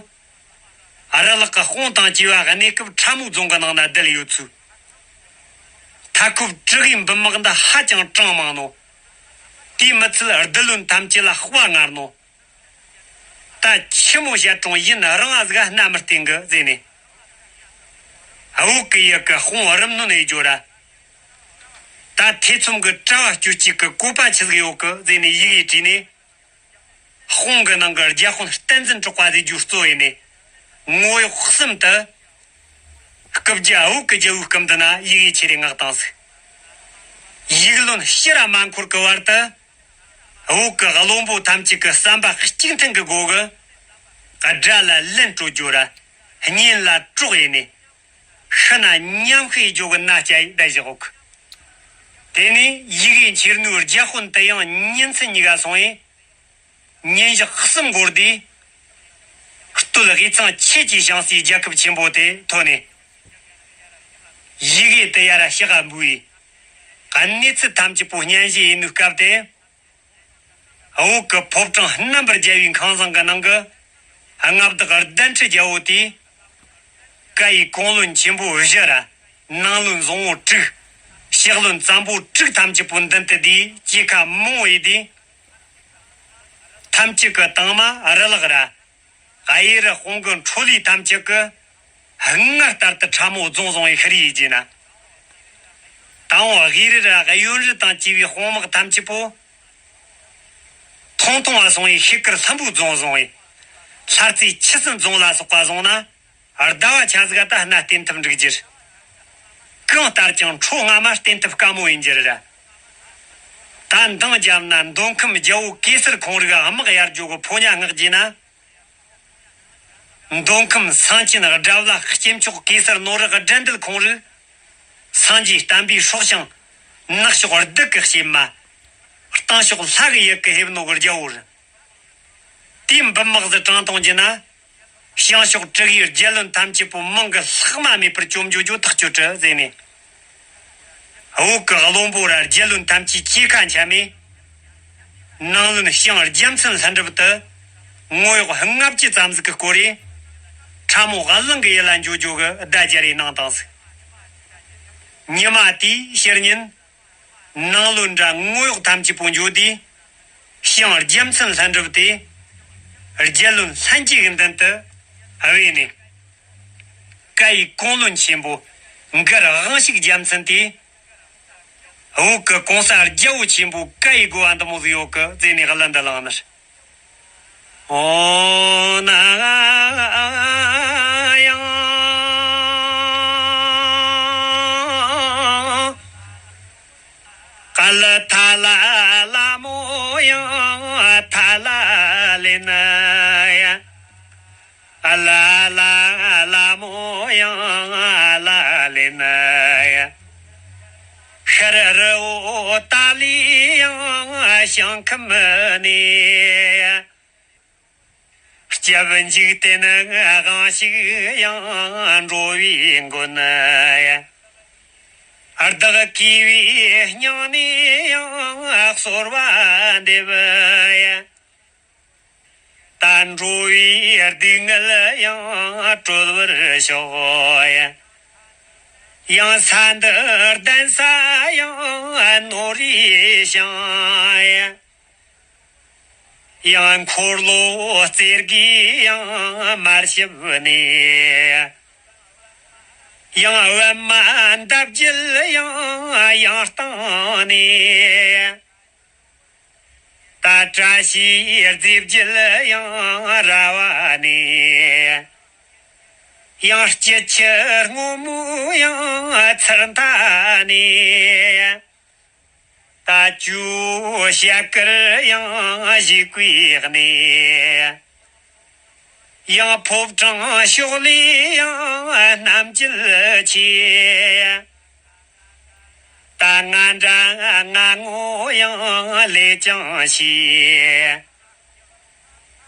རུ་ལག་གི་དཔུང་དང་བཅས་པ་གནས་སྐབས་ཁྲ་མོ་རྫོང་གི་ནང་ན་བསྡད་ཡོད་ཚུལ། མཐའ་འཁོབ་དྲུག་གི་འབུམ་དམག་འདི་ཧ་ཅང་གྲངས་མང་ནོ། དེས་མི་ཚད་རྡུལ་བློན་ཐམས་ཅད་ལ་དཔའ་ངར་ནོ། ད་ཆི་མོ་བཤད་རུང་ཡུན་རིང་ང་ཟིག་ག་སྣ་མི་བསྟན་གི་ཟེར་ནས། འུ་གི་ཡུལ་གི་དཔུང་རིམ་སྣོན་ཡེ་རྒྱུ་ར། ད་ཐེ་ཚོམ་གི་གྲྭ་བ་སྐྱོ་གཅིག་གི་བཀོད་པ་ཆི་ཟིག་ཡོད་གི་ཟེར་ནས་ཡི་གེ་བྲིས་ནས། དཔུང་གི་ནང་གི་རྒྱ་དཔོན་བསྟན་འཛིན་གྲགས་པ་ཟེར་རྒྱུ་གཙོས་ནས། ངོ་གཡོག་གསུམ་དུ། སྐུ་བརྒྱུད་འུ་གི་རྒྱལ་བོའི་སྐུ་མདུན་ན་ཡི་གེ་ཆེ་རེ་མངགས་བཏང་ཟིག། ཡིག་ལོན་ཕྱིར་ར་མ་འཁོར་གི་བར་དུ། འུ་གི་བློན་པོ་ཐམས་ཅད་ཀྱི་བསམ་པ་གཅིག་མཐུན་གྱི་སྒོ་གི། དགྲ་ལ་ལན་སྤྲོད་རྒྱུ་ར། གཉེན་ལ་གྲོགས་ཡིན་ནས། ཤི་ན་མཉམ་ཤི་རྒྱུ་གི་མནའ་བསྐྱལ་ཡི་བསྡད་བཞག་གོ། དེ་ནས་ཡི་གེ་འཁྱེར་ནོའི་རྒྱ་དཔོན་དེ་ཡང་ཉིན་མཚན་གཉིས་ཀ་སོང་ཡིན། ཉིན་ཞག་གསུམ་འགོར་དུས། སྟོད་དབུས་གཙང་ཆོས་ཀྱི་ཞིང་སའི་རྒྱལ་ཁབ་ཆེན་པོ་དེ་ཐོན་ནས། ཡི་གེ་དེ་ཡར་ཕྱི་ག་འབུལ་བའི་གནས་ཚུལ་ཐམས་ཅད་པོ་སྙན་ཞུ་ཡིན་ནོའི་སྐབས་དེ། འུ་གི་ཕོ་བྲང་རྣམ་པར་རྒྱལ་བའི་ཁང་བཟང་གི་ནང་གི་མངའ་བདག་གདན་ཁྲི་རྒྱལ་པོ་དེས། བཀའ་ཡི་གོང་བློན་ཆེན་པོ་བཞི་ར། ནང་བློན་བཟང་པོ་དྲུག། ཕྱི་བློན་ཙམ་པོ་དྲུག་ཐམས་ཅད་པོ་མདུན་དུ་བསྡུས་གྱེས་ཁ་མང་བོ་ཡེ་དུས། ཐམས་ཅད་ཀྱི་དྭངས་མ་རུ་ལག་ར། གཡས་རུ་དཔུང་གི་འཕྲོ་ལུས་ཐམས་ཅད་ཀྱི་སྔར་ལྟར་དུ་ཁྲ་མོ་རྫོང་བཟུང་བའི་ཤི་རི་ཡི་རྗེས་ན། དང་པོ་གཡས་རུ་ར་གཡོན་རུ་དང་བཅས་པའི་དཔུང་དམག་ཐམས་ཅད་པོ། ཐུང་ཐུང་བ་སོང་བའི་ཤི་ཁར་ལྷུན་པོའི་རྫོང་བཟུང་བའི། ལྷ་རྩེ་ཆུ་སྲིན་རྫོང་ལ་སོགས་པ་བཟུང་ན། ཟླ་བ་ཆ་ཟིག་ད་སྣ་བསྟན་ཐུབ་འགྲིག་རྒྱུ། གང་ལྟར་ཀྱང་འཕྲོ་སྔ་མ་བསྟན་ཐུབ་དཀའ་མོ་ཡིན་རྒྱུ་རེད། ད་འདང་བརྒྱབ་ན་མདོ་ཁམས་རྒྱལ་པོ་གེ་སར་ཁོང་རིགས་དམག་ཡར་འཇོག་གི་ཕོ་ཉ་མངགས་རྗེས་ན། མདོ་ཁམས་སེང་ཆེན་དགྲ་བླ་སྐྱེས་མཆོག་གེ་སར་ནོར་བུ་དགྲ་འདུལ་ཁོང་རིགས། སངས་རྒྱས་བསྟན་པའི་སྲོག་ཤིང་ནག་ཕྱོགས་བདུད་ཀྱི་གཤེད་མ། སྟེང་ཕྱོགས་ལྷ་གི་ཡུལ་གྱི་ཕེབས་ནོ་གི་རྒྱལ་པོ་རེད། དེའི་འབུམ་དམག་ཟིག་དྲངས་གཏོང་རྒྱུ་ན། བྱང་ཕྱོགས་དྲུག་པའི་རྒྱལ་བློན་ཐམས་ཅད་པོ་མིང་གི་ལྷག་མ་མེད་པར་བཅོམ་འཇོག་རྒྱུ་ཐག་ཆོད་དྲི་ཟེར་ནས། བོད་ཀྱི་བློན་པོ་ར་རྒྱལ་བློན་ཐམས་ཅད་གྱེས་ཁ་འཁྱམ་མས། ནང་བློན་ཞང་རྒྱལ་མཚན་ལྷུན་གྲུབ་ཏུ། ངོ་གཡོག་ལྔ་བཅུ་ཙམ་ཟིག་གི་སྐོར་རེ། ཁྲ་མོ་གླང་གི་ཡུལ་ལ་འགྱོ་རྒྱུ་གི་བརྡ་རྒྱ་རེ་གནང་བཏང་ཟིག། ཉི་མ་དེའི་ཕྱི་ཉིན། ནང་བློན་འདྲ་ངོ་གཡོག་ཐམས་ཅད་པོ་འགྱོ་དུས། ཞང་རྒྱལ་མཚན་ལྷུན་གྲུབ་དེ། རྒྱལ་བློན་ལྷན་སྐྱེས་ཀྱི་མདུན་དུ་བས་ནས། བཀའ་ཡི་གོང་བློན་ཆེན་པོ་མགར་དབང་ཕྱུག་རྒྱལ་མཚན་དེ། བོད་ཀྱི་གོང་ས་རྒྱལ་པོ་ཆེན་པོ་བཀའ་ཡི་དགོས་པ་འདི་མོ་ཟིག་ཡོད་གི་ཟེར་ནས་གླུ་འདི་བླངས་ནས། ཨོ་ན་ཡང་། ཀ་ལ་ཐ་ལ་ལ་མོ་ཡང་ཐ་ལ་ལེ་ན་ཡ། ལ་ལ་ལ་མོ་ཡང་ལ་ལེ་ན་ཡ། ཤར་རི་བོ་ཏཱ་ལའི་ཡང་ཞིང་ཁམས་ནས། སྐྱབས་འཇུག་རྟེན་དབང་ཕྱུག་ཡང་འགྲོ་བའི་མགོན། བདག་གུས་པའི་སྙིང་ནས་ཡང་གསོལ་བ་འདེབས། ད་འགྲོ་བའི་སྡུག་བསྔལ་ཡང་གྲོལ་བར་ཤོག། ཡང་ས་འདི་གདན་ས་ཡང་ནོར་བུའི་ཞིང་། ཡང་འཁོར་ལོ་རྩེ་དགུའི་ཡང་མར་ཞིབ་ནས། ཡང་པདྨ་འདབ་བརྒྱད་ཡང་ཡང་སྟེང་ནས། ད་བཀྲ་ཤིས་རྫས་བརྒྱད་ཡང་ར་བ་ནས། ཡང་སྐྱེ་འཆི་སྔོན་མོའི་ཡང་ཚུར་མཐའ་ནས། ད་ཇོ་བོ་ཞལ་དཀར་ཡང་བཞུགས་པའི་གནས། ཡང་ཕོ་བྲང་ཕྱོགས་ལས་ཡང་རྣམ་འགྱུར་ཆེ། ད་ང་འདྲ་ང་ངོ་ཡང་ལས་ཀྱང་ཤེས།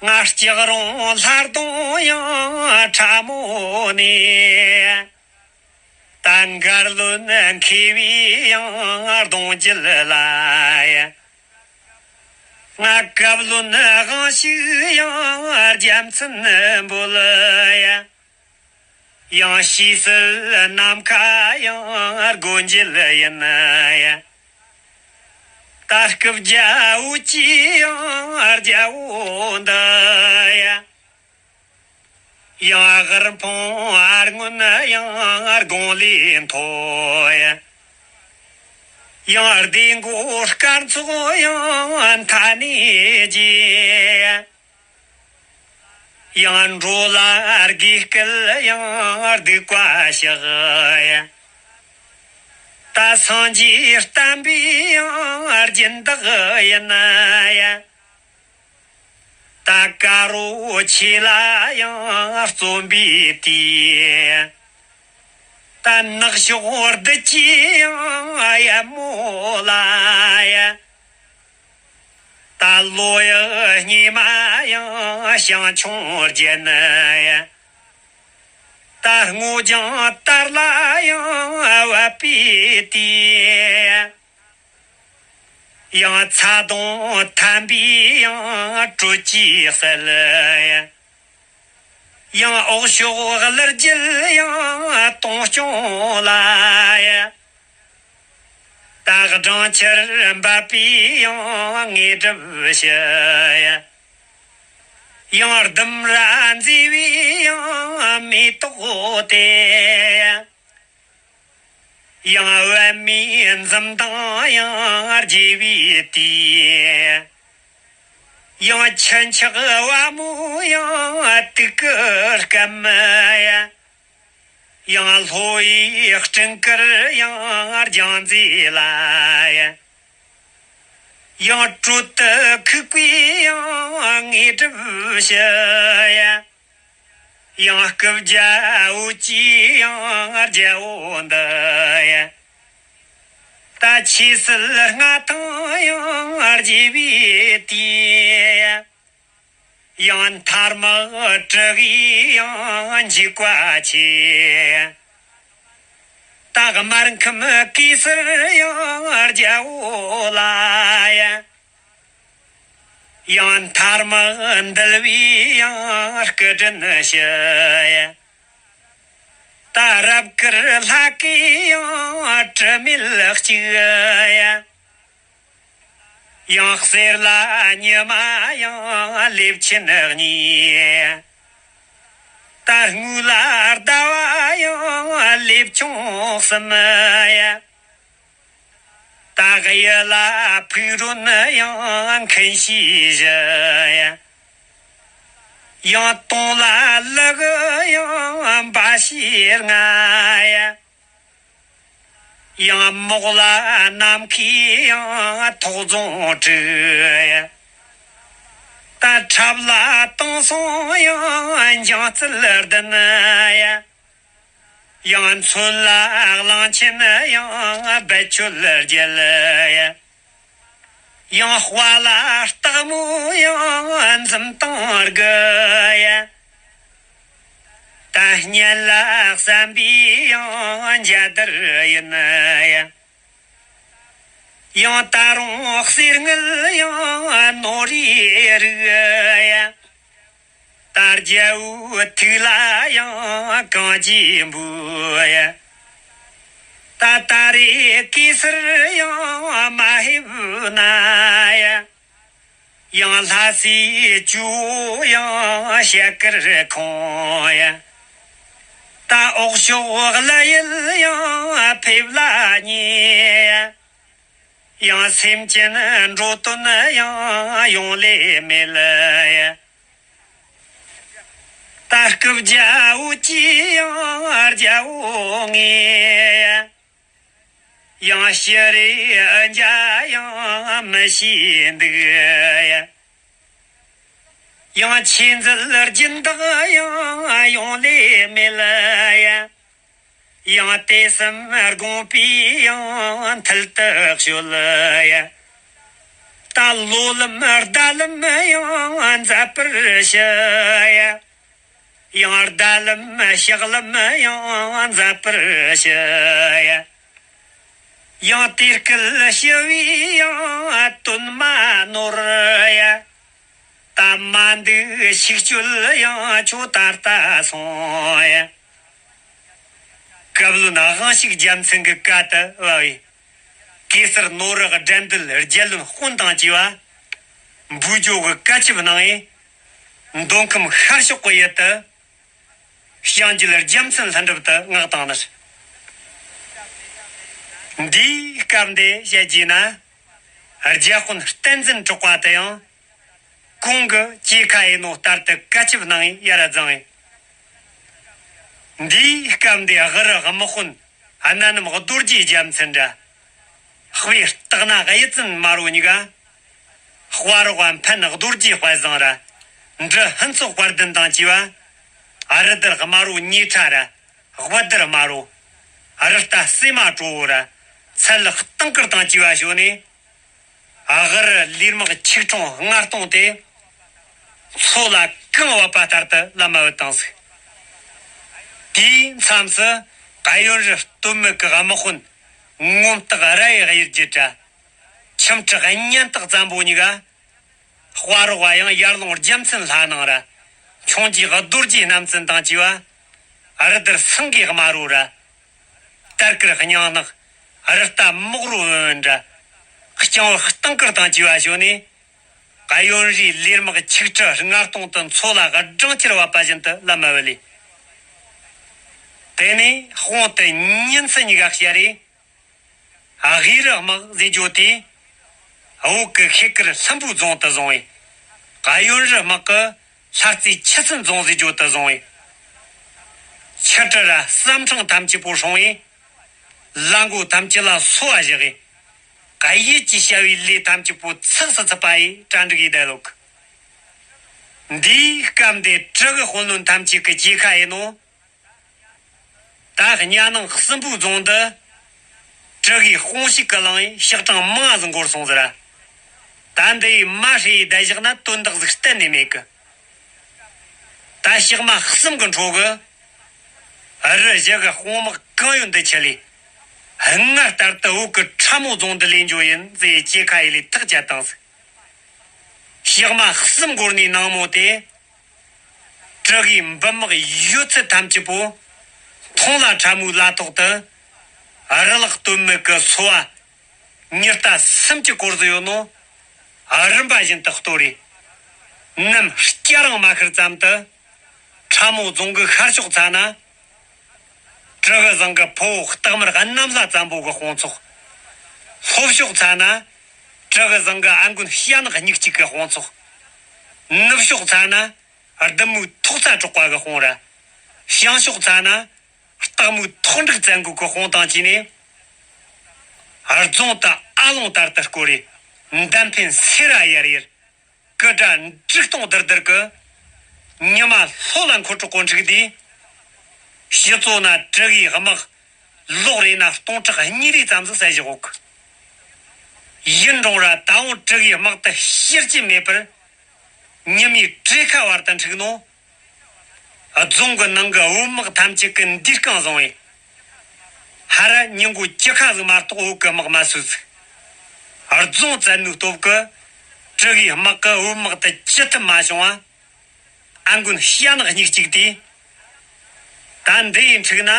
ང་སྐྱག་རོང་ལྷ་གདོང་ཡང་ཁྲ་མོ་ནས། ད་མགར་བློན་མཁས་པའི་ཡང་གདུང་རྒྱུད་ལ་ཡ། ང་བཀའ་བློན་དབང་ཕྱུག་ཡང་རྒྱལ་མཚན་འབོད་ཡ། ཡང་ཞེ་སྲིད་ནམ་མཁའ་ཡང་སྒོ་འབྱེད་ཡིན་ཡ། ད་སྐུ་བརྒྱ་འོད་ཀྱི་ཡང་རྒྱལ་པོ་འདི་ཡ། ཡང་དབུལ་ཕོངས་ཨར་སྔོན་ཡང་དགུང་ལས་མཐོ་ཡ། ཡང་སྡེ་མགོ་སྐར་ཚོགས་ཡང་མཐའ་ནས་རྒྱས། ཡང་འགྲོ་ལ་དགེ་སྐལ་ཡང་སྡིག་པ་བཤགས། ད་སངས་རྒྱས་བསྟན་པའི་ཡང་སྦྱིན་བདག་ཡིན་ཡ། ད་དཀར་པོ་ཆེ་ལ་ཡང་བརྩོན་པའི་དུས། ད་ནག་ཕྱོགས་བདུད་ཀྱི་ཡང་ཡབ་མོ་ལ་ཡ། ད་ལོ་ཡི་སྙེ་མ་ཡང་ཞིང་ཆུང་བརྒྱན་ཡ། ད་སྔོ་ལྗང་དར་ལ་ཡང་བབས་པའི་དུས། ཡང་ཚ་གདུང་ཐན་པའི་ཡང་དྲོད་ཀྱིས་གསལ་ཡ། ཡང་འོག་ཕྱོགས་གླུ་རྒྱལ་ཡང་སྟོང་སྐྱོང་ལ་ཡ། ད་སྦྲང་ཆར་འབབ་པའི་ཡང་དངོས་གྲུབ་ཞུ་ཡ། ཡང་ལྡུམ་ར་མཛེས་པའི་ཡང་མེ་ཏོག་དེ། ཡང་པད་མའི་འཛུམ་མདངས་ཡང་རྒྱས་པའི་དུས། ཡང་ཁྱུ་མཆོག་པད་མོ་ཡང་དུག་གི་སྐམ་ཡ། ཡང་ལྷོ་ཡི་སྤྲིན་དཀར་ཡང་རྒྱང་མཛེས་ལ་ཡ། ཡང་དྲོད་དུ་ཁུག་པའི་ཡང་དངོས་གྲུབ་ཞུ་ཡ། ཡང་སྐུ་བརྒྱ་འོད་ཀྱི་ཡང་རྒྱལ་པོ་འདི་ཡ། ད་ཆོས་སྲིད་མངའ་ཐང་ཡང་རྒྱས་པའི་དུས། ཡང་མཐའ་དམག་དྲུག་གི་ཡང་འཇིགས་པ་ཆེ། ད་སྨར་ཁམས་གེ་སར་ཡང་རྒྱལ་པོ་ལ་ཡ། ཡང་མཐའ་དམག་འདུལ་བའི་ཡང་སྐུ་དྲིན་ཞུ་ཡ། ད་རབ་དཀར་ལྷ་སྐལ་ཡང་དྲི་མེད་གཅིག་ཡ། ཡང་གསེར་ལ་ཉི་མ་ཡང་ལེབ་ཆེན་གཉིས། ད་དངུལ་ལ་ཟླ་བ་ཡང་ལེབ་ཆུང་གསུམ་ཡ། ད་གཡུ་ལ་ཕུག་རོན་ཡང་མཁན་ཤེས་བཞི་ཡ། ཡང་དུང་ལ་ལུ་གུ་ཡང་འབའ་ཞིག་ལྔ་ཡ། ཡང་མོག་ལ་ནམ་མཁའི་ཡང་ཐོག་རྫོང་དྲུག་ཡ། ད་ཁྲབ་ལ་དེང་སང་ཡང་འཇང་རྩལ་བདུན་ཡ། ཡང་མཚོན་ལ་གླང་ཆེན་ཡང་རྦད་ཆོད་རྒྱལ་ཡ། ཡང་དཔའ་ལ་སྟག་མོ་ཡང་འཛུམ་དང་དགུ་ཡ། ད་སྙན་ལ་བསམ་པའི་ཡང་འཇའ་དར་ཡིན་ཡ། ཡང་ད་རུང་གསེར་དངུལ་ཡང་ནོར་རིའི་རིགས་ཡ། ད་རྒྱལ་པོའི་ཐུགས་ལ་ཡང་གང་བགྱིས་འབུལ་ཡ། ད་ད་རེས་གེ་སར་ཡང་མ་ཕེབས་ན་ཡ། ཡང་ལྷ་སའི་ཇོ་བོ་ཡང་ཞལ་དཀར་ཁོང་ཡ། ད་འོག་ཕྱོགས་ཀླུ་ཡུལ་ཡང་ཕེབས་ལ་ཉེ་ཡ། ཡང་སེམས་ཅན་འགྲོ་དོན་ཡང་ཡོང་ལེ་མེད་ལ་ཡ། ད་སྐུ་བརྒྱ་འོད་ཀྱི་ཡང་རྒྱལ་པོ་ངས། ཡང་ཞི་རེ་འཇའ་ཡང་མི་ཤེས་འདུག་ཡ། ཡང་ཆོས་མཛད་སྦྱིན་བདག་ཡང་ཡོང་ལེ་མེད་ལ་ཡ། ཡང་དེ་སེམས་དགོངས་པའི་ཡང་མཐིལ་དུ་གཤོལ་ཡ། ད་ལོ་ལམ་ཟླ་ལམ་ཡང་མཛད་པར་ཞུ་ཡ། ཡང་ཟླ་ལམ་ཞག་ལམ་ཡང་མཛད་པར་ཞུ་ཡ། ཡང་དེ་སྐད་ཞུ་བའི་ཡང་དོན་མ་ནོར་ཡ། ད་མ་འདུག་ཤིག་སྤྱོད་ཡང་ཁྱོད་ད་ལྟ་སོང་ཡ། བཀའ་བློན་དབང་ཕྱུག་རྒྱལ་མཚན་གྱི་བཀའ་དུ་བབས་ཡི། གེ་སར་ནོར་བུ་དགྲ་འདུལ་རྒྱལ་བློན་དཔོན་དང་བཅས་པ་འབུལ་རྒྱུ་གི་བཀའ་ཁྱབ་གནང་ཡི། མདོ་ཁམས་ཤར་ཕྱོགས་ཀྱི་ཡུལ་དུ་བྱང་རྒྱུད་རྒྱལ་མཚན་ལྷུན་གྲུབ་ཏུ་མངགས་བཏང་ནི། འདིའི་སྐབས་འདི་བཤད་རྒྱུ་ན། རྒྱལ་དཔོན་བསྟན་འཛིན་གྲགས་པ་དེ་ཡང་གོང་གི་གཅིག་ཁ་ཡིན་ནོ་ལྟར་དུ་བཀའ་ཁྱབ་གནང་ཡི་ཡར་བརྫངས་ཡི། འདིའི་སྐབས་འདི་དབུ་རུ་དམག་དཔོན་གནའ་ནིམ་རྡོ་རྗེ་རྒྱལ་མཚན་ར། དཔེ་སྟག་ན་གཡུ་བཙན་དམར་བོ་གཉིས་ཀ། དཔའ་རོགས་འཕན་རྡོ་རྗེ་དཔལ་བཟང་ར། འབྲི་ཧུན་ཚོགས་དཔལ་ལྡན་དང་བཅས་པ། རི་དར་དམར་བོ་ཉེ་ཁྲ་ར། དབུ་དར་དམར་བོ། རི་རྟ་སེ་མ་དྲོ་བོ་ར། ཚལ་ལག་སྟེང་དཀར་དང་བཅས་པ་ཞོན་ནས། དབུ་རུ་ལས་དམག་ཆིག་ཁྲོང་ལྔ་སྟོང་དེ། མཚོ་ལ་གངས་བབས་པ་ལྟར་དུ་ལམ་བུད་བཏང་ཟིག། དེའི་མཚམས་སུ་གཡོན་རུ་སྟོད་སྨད་ཀྱི་དམག་དཔོན་ངོམ་སྟག་ར་ཡི་གཡུལ་རྒྱལ་ར། ཁྱིམ་བྲག་གཉན་སྟག་བཙན་པོ་གཉིས་ཀ། དཔའ་རོགས་པ་ཡང་ཡར་ལུང་རྒྱལ་མཚན་ལྷ་ནང་ར། འཕྱོངས་རྒྱས་རྡོ་རྗེ་རྣམ་བཙན་དང་བཅས་པ། རི་དར་སེང་གེ་དམར་རོ་ར། དར་དཀར་སྙིང་ནག། རི་རྟ་མོག་རོ་འོན་འདྲ། རྐྱང་བུ་སྟེང་དཀར་དང་བཅས་པ་ཞོན་ནས། གཡོན་རུའི་ལས་དམག་ཆིག་ཁྲི་ལྔ་སྟོང་དུ་མཚོ་ལ་སྦྲང་ཆར་བབས་པ་བཞིན་དུ་ལམ་བུད་ལས། དེ་ནས་དཔུང་དུ་ཉིན་སུ་གཉིས་ཀ་བཤར་རེ། དབུས་རུ་དམག་ཟེར་རྒྱུ་དེ། བོད་ཀྱི་ཤེལ་དཀར་ལྷུན་པོའི་རྫོང་དུ་བཟུང་བས། གཡོན་རུ་དམག་གི་ལྷ་རྩེ་ཆུ་སྲིན་རྫོང་ཟེར་རྒྱུ་དུ་བཟུང་བས། ཆུ་གྲུ་ར་ཟམ་འཕྲང་ཐམས་ཅད་པོ་སྲུང་བས། ལ་མགོ་ཐམས་ཅད་ལ་སོ་བ་བཞག་གི། གཡུལ་གྱི་བྱ་བའི་ལས་ཐམས་ཅད་པོ་ཚགས་སུ་ཚུད་པ་ཡི་གྲ་འགྲིག་ཡི་བསྡད་ལོག། འདིའི་སྐབས་འདི་གྲུ་གི་དཔོན་བློན་ཐམས་ཅད་ཀྱི་གཅིག་ཁ་ཡིན་ནོ། ད་གཉའ་ནང་སྲིན་པོའི་རྫོང་འདི་གྲུ་གི་དཔུང་ཤུགས་ཀྱི་ལང་ཡི་ཞག་གྲངས་མང་ཟིག་འགོར་སོང་ཟེར། ད་འདི་ཡི་མ་ཧྲི་ཡི་བསྡད་བཞག་ན་དོན་དག་ཟིག་གཏན་ནས་མེད་གི། ད་ཞག་མ་གསུམ་གི་འཕྲོ་གི། རི་བཞི་གི་དཔུང་དམག་གང་ཡོད་འདི་ཆི་ལས། སྔར་ལྟར་དུ་བོད་གི་ཁྲ་མོ་རྫོང་འདི་ལས་འགྱོ་ཡིན་ཟེར་ཅེ་ཁ་ཡི་ལས་ཐག་བཅད་བཏང་ཟིག། ཞག་མ་གསུམ་འགོར་ནས་ནངས་མོ་དེ། གྲུ་གི་འབུམ་དམག་ཡོད་ཚད་ཐམས་ཅད་པོ། མཐོང་ལ་ཁྲ་མོའི་ལ་ཐོག་ཏུ། རི་ལག་སྟོད་སྨད་གི་སོ་བ། ཉི་ཟླ་སུམ་ཅུ་སྐོར་ཟིག་ཡོད་ནོ། རིམ་པ་བཞིན་དུ་གཏོར་རེ། ནམ་སྐྱ་རང་མ་ཤར་ཙམ་དུ། ཁྲ་མོ་རྫོང་གི་ཤར་ཕྱོགས་ཚ་ན། གྲུ་གུ་ཟིང་གི་ཕོ་བོ་སྟག་དམར་གནམ་ལྷ་བཙན་པོ་གི་དཔུང་ཚོགས། ལྷོ་ཕྱོགས་ཚ་ན། གྲུ་གུ་ཟིང་གི་ཨ་མགོན་ཤ་ནག་སྙིགས་གཅིག་གི་དཔུང་ཚོགས། ནུབ་ཕྱོགས་ཚ་ན། བདུད་མོའི་ཐོག་རྩ་གྲགས་པ་གི་དཔུང་ར། བྱང་ཕྱོགས་ཚ་ན། སྟག་མོའི་ཐོག་འབྲུག་བཙན་མགོ་གི་དཔུང་དང་བཅས་ནས། རྫོང་དུ་ཨ་ལོང་ལྟར་དུ་བསྐོར་རེ། མདའ་འཕེན་སེ་ར་ཡར་ཡར། སྐུ་དགྲ་འབྲུག་སྟོང་རྡིར་རྡིར་གི། ཉི་མ་ལྷོ་ལ་འཁོར་གྲོགས་གོ་འཁྲིག་དུས། ཕྱི་ཙོ་ན་གྲུ་གུའི་དམག་ལོག་རེ་ན་སྟོང་ཕྲག་གཉིས་རེ་ཙམ་ཟིག་བསད་བཞག་གོ་གི། ཡིན་རུང་ར་ད་འོང་གྲུ་གུའི་དམག་དེ་ཤེར་གྱི་མེད་པར། ཉི་མའི་བྲེ་ཁ་བར་དུ་འཁྲིག་ནོ། རྫོང་གི་ནང་གི་བོད་དམག་ཐམས་ཅད་ཀྱི་འདུས་རྐང་བཟུང་བས། ཧ་ར་ཉིན་མགོ་བཅུ་ཁ་ཟིག་མ་གཏོགས་བོད་ཀྱི་དམག་མ་སོད་ཟིག། རྫོང་བཙན་ནུའི་སྟོབས་ཀྱིས་གྲུ་གུའི་དམག་གིས་བོད་དམག་དེ་ཅི་ཐུབ་མ་བྱུང་བ། ཨ་མགོན་ཤ་ནག་སྙིགས་གཅིག་དེས། ད་འདི་ཡི་འཁྲིག་ན།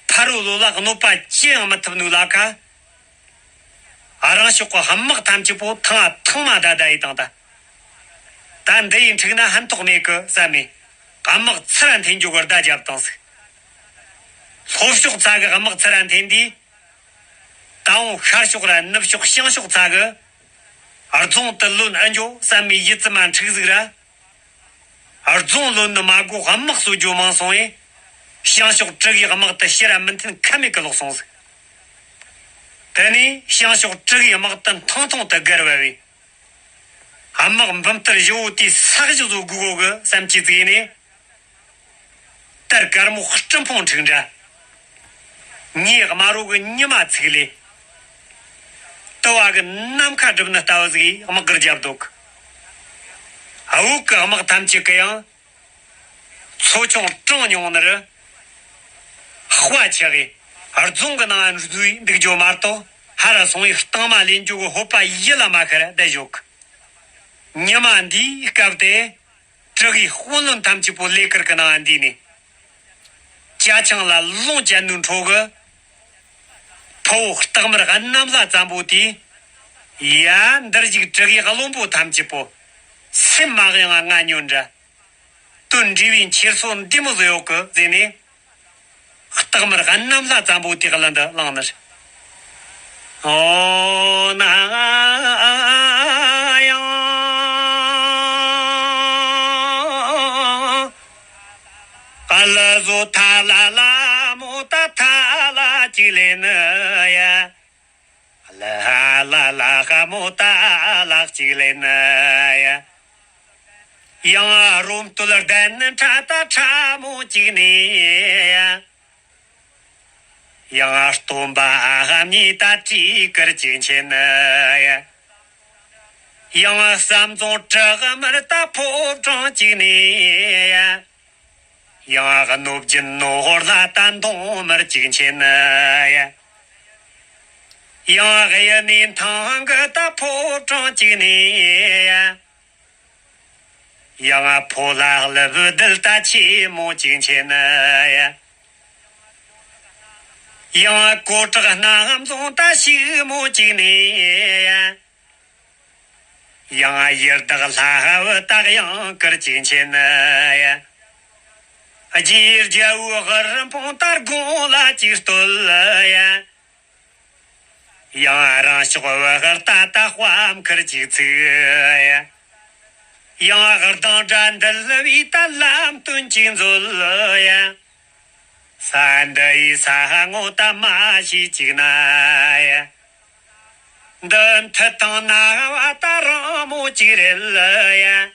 ཕ་རོལ་ལོ་ལ་གནོད་པ་ཅི་ཡང་མི་ཐུབ་ནུས་ལ་ཁ། རང་ཕྱོགས་ཀྱི་དམག་ཐམས་ཅད་པོ་ཐང་ཐང་མ་ད་ད་ཡི་དང་ད། ད་འདི་ཡི་འཁྲིག་ན་ཕན་ཐོགས་མེད་ཀི་བསམ་མེ། དམག་ཚུར་འཐེན་རྒྱུ་གི་བརྡ་བརྒྱབ་བཏང་ཟིག། ལྷོ་ཕྱོགས་ཚ་གི་དམག་ཚུར་འཐེན་དུས། ད་འོང་ཤར་ཕྱོགས་ར་ནུབ་ཕྱོགས་བྱང་ཕྱོགས་ཚ་གི། རྫོང་དུ་ལོན་ཨ་འགྱོ་བསམ་མེ་ཡིད་ཙམ་མ་འཁྲིག་ཟིག་ར། རྫོང་ལོན་ནི་མ་དགོས་དམག་གསོ་རྒྱུ་མང་སོང་བས། བྱང་ཕྱོགས་གྲུ་གུའི་དམག་དེ་ཕྱིར་ར་མི་འཐེན་ཁ་མེད་ཀི་ལོག་སོང་ཟིག། དེ་ནས་བྱང་ཕྱོགས་གྲུ་གུའི་དམག་དེ་ཐང་ཐང་དུ་བརྒལ་བ་བས། དམག་འབུམ་སྟར་བཞི་བོ་དེའི་ས་གཞི་བཟོ་དགོས་གོ་གི་བསམ་གྱི་ཙིག་ནས། དར་དཀར་མོ་སྤྲིན་ཕུང་འཁྲིག་འདྲ། ངའི་དམར་བོ་གི་ཉི་མ་ཚིག་ལས། དུ་བ་གི་ནམ་མཁའ་སྒྲིབ་ནི་ལྟ་བུ་ཟིག་གིས་དམག་གིར་རྒྱབ་འདུག། འུག་གི་དམག་ཐམས་ཅད་ཀྱི་ཡང་། ཚོ་ཆུང་གྲངས་ཉུང་ནི་རུ། དཔའ་ཆེ་གི་རྫོང་གི་ནང་འཛུལ་འདུག་རྒྱུ་མ་གཏོགས། ཧ་ར་སོང་བའི་རྟིང་མ་ལེན་རྒྱུ་གི་ཧོད་པ་ཡིད་ལ་མ་ཤར་བསྡད་བཞག། ཉི་མ་འདིའི་སྐབས་དེ། དྲུ་གི་དཔོན་བློན་ཐམས་ཅད་པོ་ལས་ཀར་གི་ནང་འདུས་ནས། ཅ་ཆིང་ལ་ལོང་ཅན་ནུ་འཕྲོ་གི། ཕོ་སྟག་དམར་གནམ་ལྷ་ཙམ་པོ་དེ། ཡ། འདིར་ཞིག་དྲུ་གི་བློན་པོ་ཐམས་ཅད་པོ། སེམས་མ་གཡེང་ང་ཉོན་འདྲ། དོན་འདྲི་བའི་འཁྱེར་སོ་འདི་མོ་བཟོ་ཡོད་གི་ཟེར་ནས། སྟག་དམར་གནམ་ལྷ་ཙམ་པོ་དེ་ག་ལ་འདི་བླངས་ནི་རེད། ཨོ་ན་ཡང་། ཨ་ལ་བཟོ་ཐ་ལ་ལ་མོ་ད་ཐ་ལ་ཅིག་ལེན་ནི་ཡ། ལ་ལ་ལ་ཧ་མོ་ད་ལག་ཅིག་ལེན་ནི་ཡ། ཡང་རོམ་སྟོད་ལྡན་ནི་ཁྲ་ད་ཁྲ་མོ་ཅིག་ནི་ཡ། ཡང་སྟོན་པ་ཨ་ཧ་མྱི་ད་དྲིས་ཀར་ཅིག་མཁྱེན་ནི་ཡ། ཡང་བསམ་རྫོང་བྲག་དམར་ད་ཕོ་བྲང་ཅིག་ནི་ཡ། ཡང་གནོད་སྦྱིན་ནོར་ལྷ་ད་མདོང་དམར་ཅིག་མཁྱེན་ནི་ཡ། ཡང་གཡུ་ནི་ཐང་གི་ད་ཕོ་བྲང་ཅིག་ནི་ཡ། ཡང་ཕོ་ལྷ་ལ་བུ་དལ་ད་ཆེ་མོ་ཅིག་མཁྱེན་ནི་ཡ། ཡང་གོ་བྲག་སྣ་རྫོང་ད་ཞིག་མོ་ཅིག་ནི་ཡ། ཡང་ཡི་དྭགས་ལྷ་བུ་ད་གཡང་དཀར་ཅིག་མཁྱེན་ནི་ཡ། རྗེ་རྒྱལ་བོའི་དབུ་རིང་པོ་ད་དགུང་ལ་ཅིག་བསྟོད་ཡ། ཡང་རང་ཕྱོགས་བུ་གར་ད་ད་དཔའ་མཁར་ཅིག་ཚིག་ཡ། ཡང་གདངས་སྒྲ་འདུལ་བའི་ད་ལམ་སྟོན་ཅིག་མཛོད་ཡ། ས་འདི་ཡི་ས་ངོ་ད་མ་ཤེས་ཅིག་ན་ཡ། འདི་མཐུ་དང་ན་བ་ད་རིང་མོ་ཅིག་རེད་ཡ།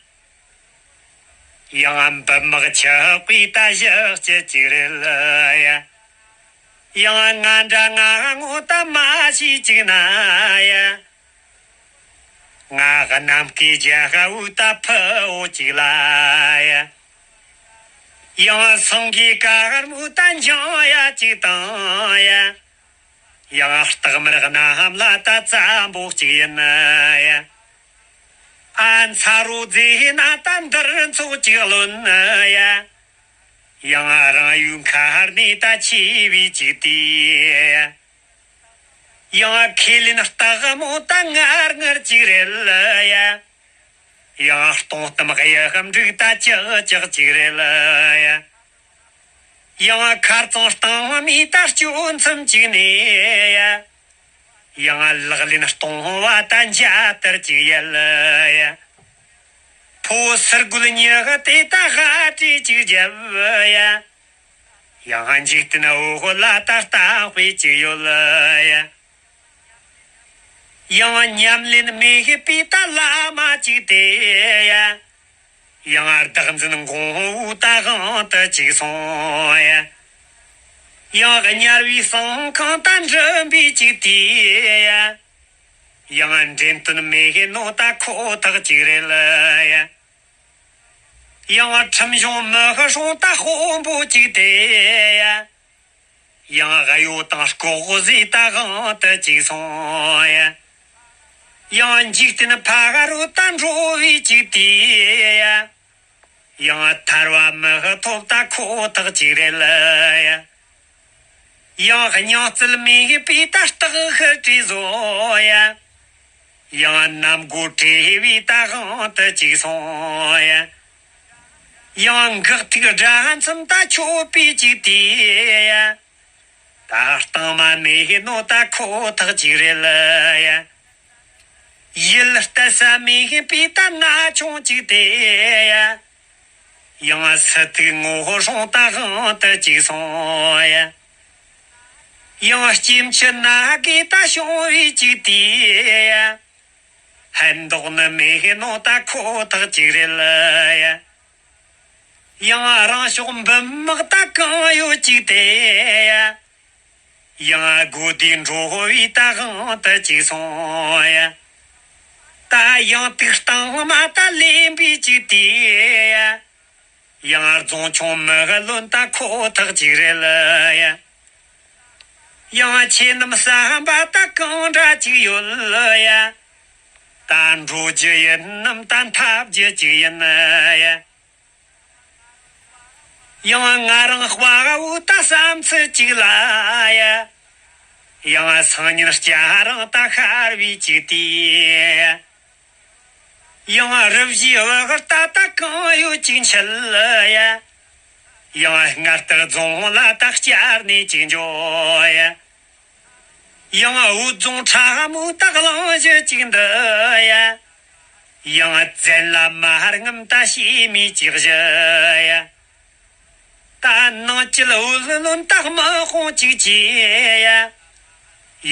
ཡང་འབུམ་དམག་ཆགས་པའི་ད་ཞག་སྐྱིད་ཅིག་རེད་ཡ། ཡང་ང་འདྲ་ང་ངོ་ད་མ་ཤེས་ཅིག་ན་ཡ། ང་གནམ་སྐས་རྒྱལ་བོ་ད་ཕུ་བོ་ཅིག་ལ་ཡ། ཡང་སེང་གེ་དཀར་མོ་ད་འཇང་ཡ་ཅིག་དང་ཡ། ཡང་སྟག་དམར་གནམ་ལྷ་ད་ཙམ་པོ་ཅིག་ཡིན་ཡ། ཨ་མཚར་རོ་མཛེས་ན་ད་འདིར་ཚོགས་ཅིག་ལོན་ཡ། ཡང་རང་ཡུལ་མཁར་ནས་ད་ཆེ་བའི་ཅིག་དེ་ཡ། ཡང་ཁས་ལེན་སྟག་མོ་ད་ངར་ངར་ཅིག་རེད་ཡ། ཡང་སྟོང་གཏམ་གཡུ་འབྲུག་ད་ཅག་ཅག་ཅིག་རེད་ཡ། ཡང་མཁར་གཙང་སྟེང་མི་ད་སྐྱོ་མཚམས་ཅིག་ནས་ཡ། ཡང་ལག་ལེན་སྟོང་བ་ད་འཇའ་ལྟར་ཅིག་ཡལ་ཡ། ཕོ་སར་རྒོད་ཉི་ག་དེ་ད་ཧ་ཏྲི་ཅིག་རྒྱབ་ཡ། ཡང་འཇིག་རྟེན་འོ་ལ་ད་ལྟ་དཔེ་ཅིག་ཡོད་ཡ། ཡང་ཉམས་ལེན་མི་ཤེས་པའི་ད་བླ་མ་ཅིག་དེ་ཡ། ཡང་བདག་འཛིན་འགོང་བོ་ད་དབང་དུ་ཅིག་སོང་ཡ། ཡང་དམྱལ་བའི་སྲང་ཁང་ད་འགྲིམ་པའི་ཅིག་དེ་ཡ། ཡང་འདྲེན་སྟོན་མི་ཤེས་ནོ་ད་ཁོ་ཐག་ཅིག་རེད་ཡ། ཡང་ཁྲིམས་གཞུང་མི་ཤེས་སོང་ད་དཔོན་པོ་ཅིག་དེ་ཡ། ཡང་གཡོ་དང་ལྐོག་ཟས་ད་དབང་དུ་ཅིག་སོང་ཡ། ཡང་འཇིག་རྟེན་ཕ་ག་རུ་ད་འགྲོ་བའི་ཅིག་དེ་ཡ། ཡང་ཐར་བ་མི་ཐོབ་ད་ཁོ་ཐག་ཅིག་རེད་ཡ། ཡང་སྙིང་བརྩེ་མེད་པའི་ད་སྟག་ཤི་བྲིས་བཟོ་ཡ། ཡང་གནམ་སྒོ་བྲེས་པའི་ད་དབང་དུ་ཅིག་སོང་ཡ། ཡང་འགག་ཐུག་དགྲ་མཚམས་ད་ཆོད་པའི་ཅིག་དེ་ཡ། ད་སྟག་མ་མེད་ནོ་ད་ཁོ་ཐག་ཅིག་རེད་ཡ། ཡུལ་གཏད་ས་མེད་པའི་ད་ན་ཆུང་ཅིག་དེ་ཡ། ཡང་སི་ཏུ་ངོ་སྲུང་ད་དབང་དུ་ཅིག་སོང་ཡ། ཡང་སྐྱེ་འཆི་ན་གི་ད་བྱུང་བའི་ཅིག་དེ་ཡ། ཕན་འདོགས་ནི་མེད་ནོ་ད་ཁོ་ཐག་ཅིག་རེད་ཡ། ཡང་རང་ཕྱོགས་འབུམ་དམག་ད་གང་ཡོད་ཅིག་དེ་ཡ། ཡང་སྒོ་དེ་འགྲོ་བའི་ད་དབང་དུ་ཅིག་སོང་ཡ། ད་ཡང་དུག་སྟེང་མ་ད་ལེན་པའི་ཅིག་དེ་ཡ། ཡང་རྫོང་ཆུང་མི་གི་ལོན་ད་ཁོ་ཐག་ཅིག་རེད་ལ་ཡ། ཡང་ཁྱེད་རྣམས་བསམ་པ་ད་གང་འདྲ་ཅིག་ཡོད་ལ་ཡ། ད་འགྲོ་རྒྱུ་ཡིན་ནམ་ད་འཐབ་རྒྱུ་ཅིག་ཡིན་ན་ཡ། ཡང་ང་རང་དཔའ་བོ་ད་བསམ་ཚུལ་གཅིག་ལ་ཡ། ཡང་སང་ཉིན་སྐྱ་རང་ད་ཤར་བའི་གཅིག་དེ། ཡང་རི་བཞིའི་བུ་གར་ད་ད་གང་ཡོད་གཅིག་འཆལ་ཡ། ཡང་སྔར་ལྟར་རྫོང་ལ་ད་བསྐྱར་ནས་གཅིག་འགྱོ་ཡ། ཡང་འུ་རྫོང་ཁྲ་མོ་ད་གླང་གཞི་གཅིག་འདི་ཡ། ཡང་བཙན་ལ་མ་རྔམ་ད་ཤེས་མི་གཅིག་བཞི་ཡ། ད་ནང་སྐྱིད་འུ་ལོན་ད་དམག་དཔུང་གཅིག་གྱིས་ཡ།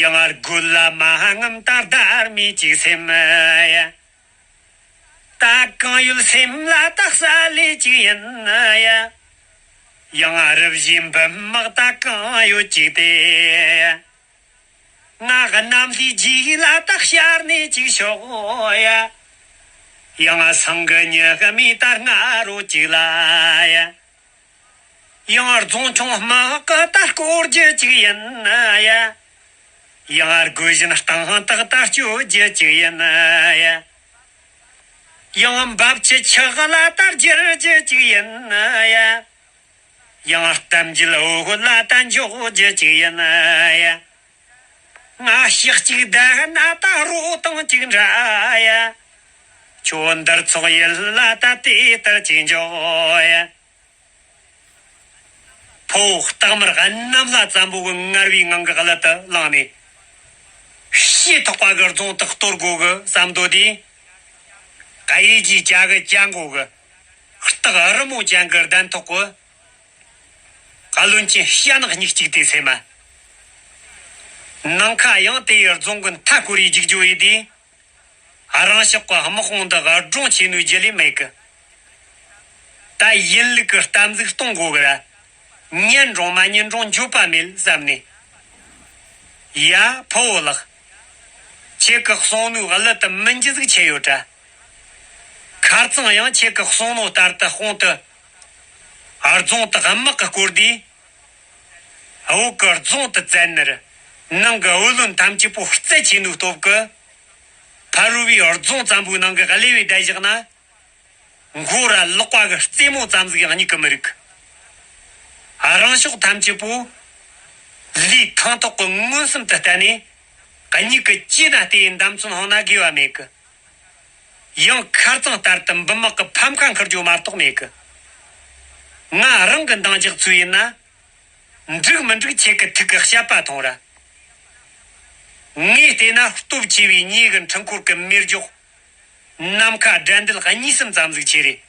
ཡང་རྒོད་ལ་མ་རྔམ་ད་བདར་མི་གཅིག་སེམས་ཡ། ད་གང་ཡོད་སེམས་ལ་ད་ས་ལེ་གཅིག་ཡིན་ཡ། ཡང་རི་བཞིའི་འབུམ་དམག་ད་གང་ཡོད་གཅིག་དེ། ང་གནམ་ལྷའི་རྗེས་ལ་ད་ཤར་ནས་གཅིག་ཤོག་ཡ། ཡང་སང་གི་ཉི་ཤུ་མི་ད་སྔ་རོ་གཅིག་ལ་ཡ། ཡང་རྫོང་ཆུང་དམག་གི་ད་སྐོར་རྒྱུ་གཅིག་ཡིན་ཡ། ཡང་རྒོད་གཞོན་སྟེང་ཐག་ད་གཅོད་རྒྱུ་གཅིག་ཡིན་ཡ། ཡང་འབབ་ཆུ་ཆག་ལ་ད་བསྒྱུར་རྒྱུ་གཅིག་ཡིན་ཡ། ཡང་གཏམ་རྒྱུད་འོ་ལ་ད་འཇོག་རྒྱུ་གཅིག་ཡིན་ཡ། ང་ཞག་གཅིག་བསྡད་ན་ད་རོ་དང་གཅིག་འདྲ་ཡ། ཁྱོད་འདིར་ཚོགས་ཡུལ་ལ་ད་དེ་ལྟར་གཅིག་འཇོག་ཡ། ཕོ་བོ་སྟག་དམར་གནམ་ལྷ་བཙན་པོ་གི་ངར་བའི་ངང་གི་གླུ་དུ་བླངས་ནས། ཕྱི་ཐོག་པ་གི་རྫོང་དག་གཏོར་དགོས་གི་བསམ་འདོད་དེ། གཡས་ཀྱི་ཅ་གི་ཅ་མགོ་གི། སྟག་རི་མོ་ཅན་གི་གདན་ཐོག་གི། བློན་ཆེན་ཤ་ནག་གཉིས་གཅིག་དེ་སེམས་མ། ནམ་མཁའ་ཡང་དེ་ཡི་རྫོང་གི་མཐའ་སྐོར་ཡི་རྒྱུག་རྒྱུ་ཡི་དེ། རང་ཤག་གི་དམག་དཔུང་འདི་ག་སྒྲུང་ཆེ་ནོའི་རྒྱུ་ལས་མེད་གི། ད་ཡིན་ལུགས་ཀྱི་གཏམ་ཟིག་གཏོང་དགོས་གི་ར། ཉན་རུང་མ་ཉན་རུང་འགྱོད་པ་མེད་བསམ་ནས། ཡ་ཕུ་བོ་ལགས། ཁྱེད་ཀྱི་གསུང་ནོའི་གླུ་དུ་མི་འགྱུར་ཟིག་ཆེ་ཡོད་དྲ། ཁ་རྩང་ཡང་ཁྱེད་ཀྱི་གསུང་ནོ་ལྟར་དུ་དཔུང་དུ། རྫོང་དུ་དམག་གི་སྐོར་དུས། བོད་ཀྱི་རྫོང་དུ་བཙན་ནར། ནང་གི་བུ་ལོན་ཐམས་ཅད་པོ་རྩད་ཆེ་ནོའི་སྟོབས་ཀྱིས། ཕ་རོལ་བའི་རྫོང་བཙན་པོའི་ནང་གི་གླེ་བའི་བསྡད་བཞག་ན། མགོ་ར་ལག་པ་གི་རྩེ་མོ་ཙམ་ཟིག་ཡང་རྙེད་གི་མི་རིགས། རང་ཕྱོགས་ཐམས་ཅད་པོ། ལུས་ཐང་ཐོག་གི་མངོན་སུམ་དུ་བསྟན་ནས། མྱིག་གི་ལྕེ་ན་བལྟས་འདམ་ཚོན་ཧང་ན་དགོས་པ་མེད་གི། ཡང་ཁ་རྩང་ལྟར་དུ་འབུམ་དམག་གི་ཕམ་ཁ་འཁུར་རྒྱུ་མ་གཏོགས་མེད་གི། ང་རང་གི་འདང་རྒྱག་ཚུལ་ཡིན་ན། འགྲིག་མི་འགྲིག་ཁྱེད་ཀྱི་ཐུགས་ཀྱི་བཤད་པ་ཐོངས་ར། ངས་བལྟས་ན་སྟོབས་ཆེ་བའི་ཉེ་གི་འཕྲུལ་འཁོར་གྱི་མེ་སྒྱོགས། ནམ་མཁའ་དགྲ་འདུལ་གཉིས་གསུམ་ཙམ་ཟིག་ཆེ་རེད།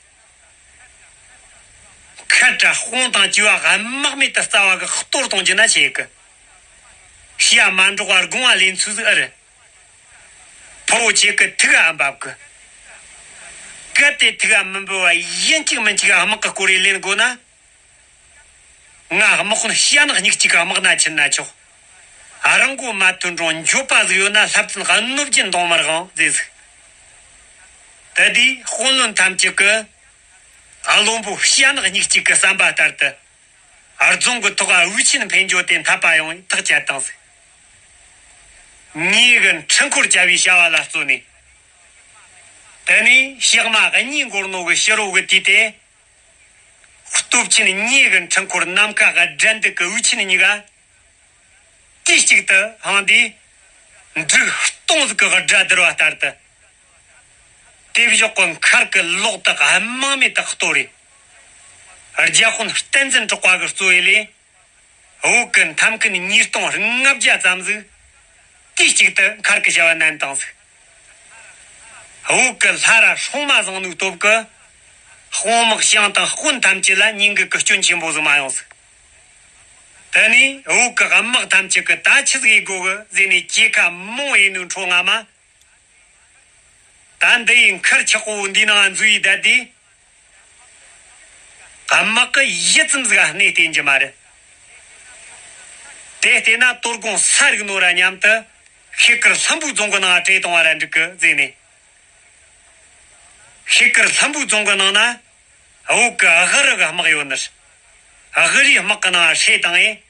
ཁ་བྲལ་དཔུང་དང་བཅས་པ་དམག་མེད་དུ་རྩ་བ་གི་གཏོར་གཏོང་རྒྱུ་ན་བྱེད་གི། ཤི་ཡ་མ་འགྲོགས་པ་དགོངས་པ་ལེན་ཚུལ་ཟིག་ཨེ་རེད། ཕུ་བོ་ཁྱེད་ཀྱི་ཐུགས་ཨ་འབབ་གི། གལ་ཏེ་ཐུགས་ཨ་མི་འབབ་པ་ཡིན་གཅིག་མིན་གཅིག་དམག་གི་སྐོར་རེ་ལེན་དགོས་ན། ང་དམག་དཔོན་ཤ་ནག་གཉིས་གཅིག་གི་དམག་སྣ་ཕྱིན་ན་ཆོག་རང་མགོ་མ་ཐོན་རུང་འགྱོད་པ་ཟིག་ཡོད་ན་ལྷ་བཙན་གནོད་སྦྱིན་གདོང་དམར་དབང་མཛད་ཟིག་དེ་དུས་དཔོན་བློན་ཐམས་ཅད་ཀྱིས། བློན་པོ་ཤ་ནག་གཉིས་གཅིག་གི་བསམ་པ་ལྟར་དུ། རྫོང་གི་ཐོག་འུ་ཆེན་འཕེན་རྒྱུ་དེ་འཐད་པ་ཡོང་ཐག་བཅད་བཏང་ཟིག་ཉེ་གི་འཕྲུལ་འཁོར་བཅའ་བའི་བྱ་བ་ལ་བརྩོན་ནས། དེ་ནས་ཞག་མ་གཉིས་འགོར་ནོ་གི་ཕྱི་རོ་གི་དུས་དེ། སྟོབས་ཆེན་ཉེ་གི་འཕྲུལ་འཁོར་ནམ་མཁའ་གི་དགྲ་འདུལ་གི་འུ་ཆེན་གཉིས་ཀ། དུས་གཅིག་ཏུ་འཕངས་དུས། འབྲུག་སྟོང་ཟིག་གི་སྒྲ་བསྡུར་བ་ལྟར་དུ། དེ་བཞག་གི་མཁར་གི་ལོག་ཏུ་དམག་མེད་དུ་གཏོར་རེ། རྒྱལ་དཔོན་བསྟན་འཛིན་གྲགས་པ་གི་གཙོ་བྱས་ལས། བོད་ཀྱི་མཐའ་མཁན་ཉིས་སྟོང་ལྔ་བརྒྱ་ཙམ་ཟིག་དུས་གཅིག་ཏུ་མཁར་གྱི་བྱ་བ་མནན་བཏང་ཟིག་བོད་ཀྱི་ལྷ་ར་སྲུང་མ་བཟང་ནུའི་སྟོབས་ཀྱིས། དཔུང་དམག་ཞིང་དང་དཔོན་ཐམས་ཅད་ལ་ཉིན་འགུལ་གྱི་སྐྱོན་ཆེན་པོ་ཟིག་མ་ཡོང་ཟིག་དེ་ནས་བོད་ཀྱི་དམག་ཐམས་ཅད་ཀྱིས་ད་ཆི་ཟིག་ཡེད་དགོ་གི་ཟེར་ནས་སྐྱེ་ཁ་མང་ཡེད་ནུའི་འཕྲོ་ང་མ། ད་འདི་ཡི་མཁར་ཆག་པོ་འདི་ནང་འཛུལ་ཡི་བསྡད་དེ། དམག་གི་ཡིད་ཙམ་ཟིག་ག་གནས་བརྟེན་གྱི་མ་རེད། དེ་བལྟས་ན་དོ་དགོང་ས་རིག་ནོ་ར་མཉམ་དུ་ཤེལ་དཀར་ལྷུན་པོའི་རྫོང་གི་ནང་བྲོས་བཏང་བ་ར་འགྲིག་གི་ཟེར་ནས། ཤེལ་དཀར་ལྷུན་པོའི་རྫོང་གི་ནང་ན་བོད་གི་གྷི་རི་གི་དམག་ཡོད་ནི། གྷི་རིའི་དམག་གི་ནང་ཧྲེ་བཏང་ངས།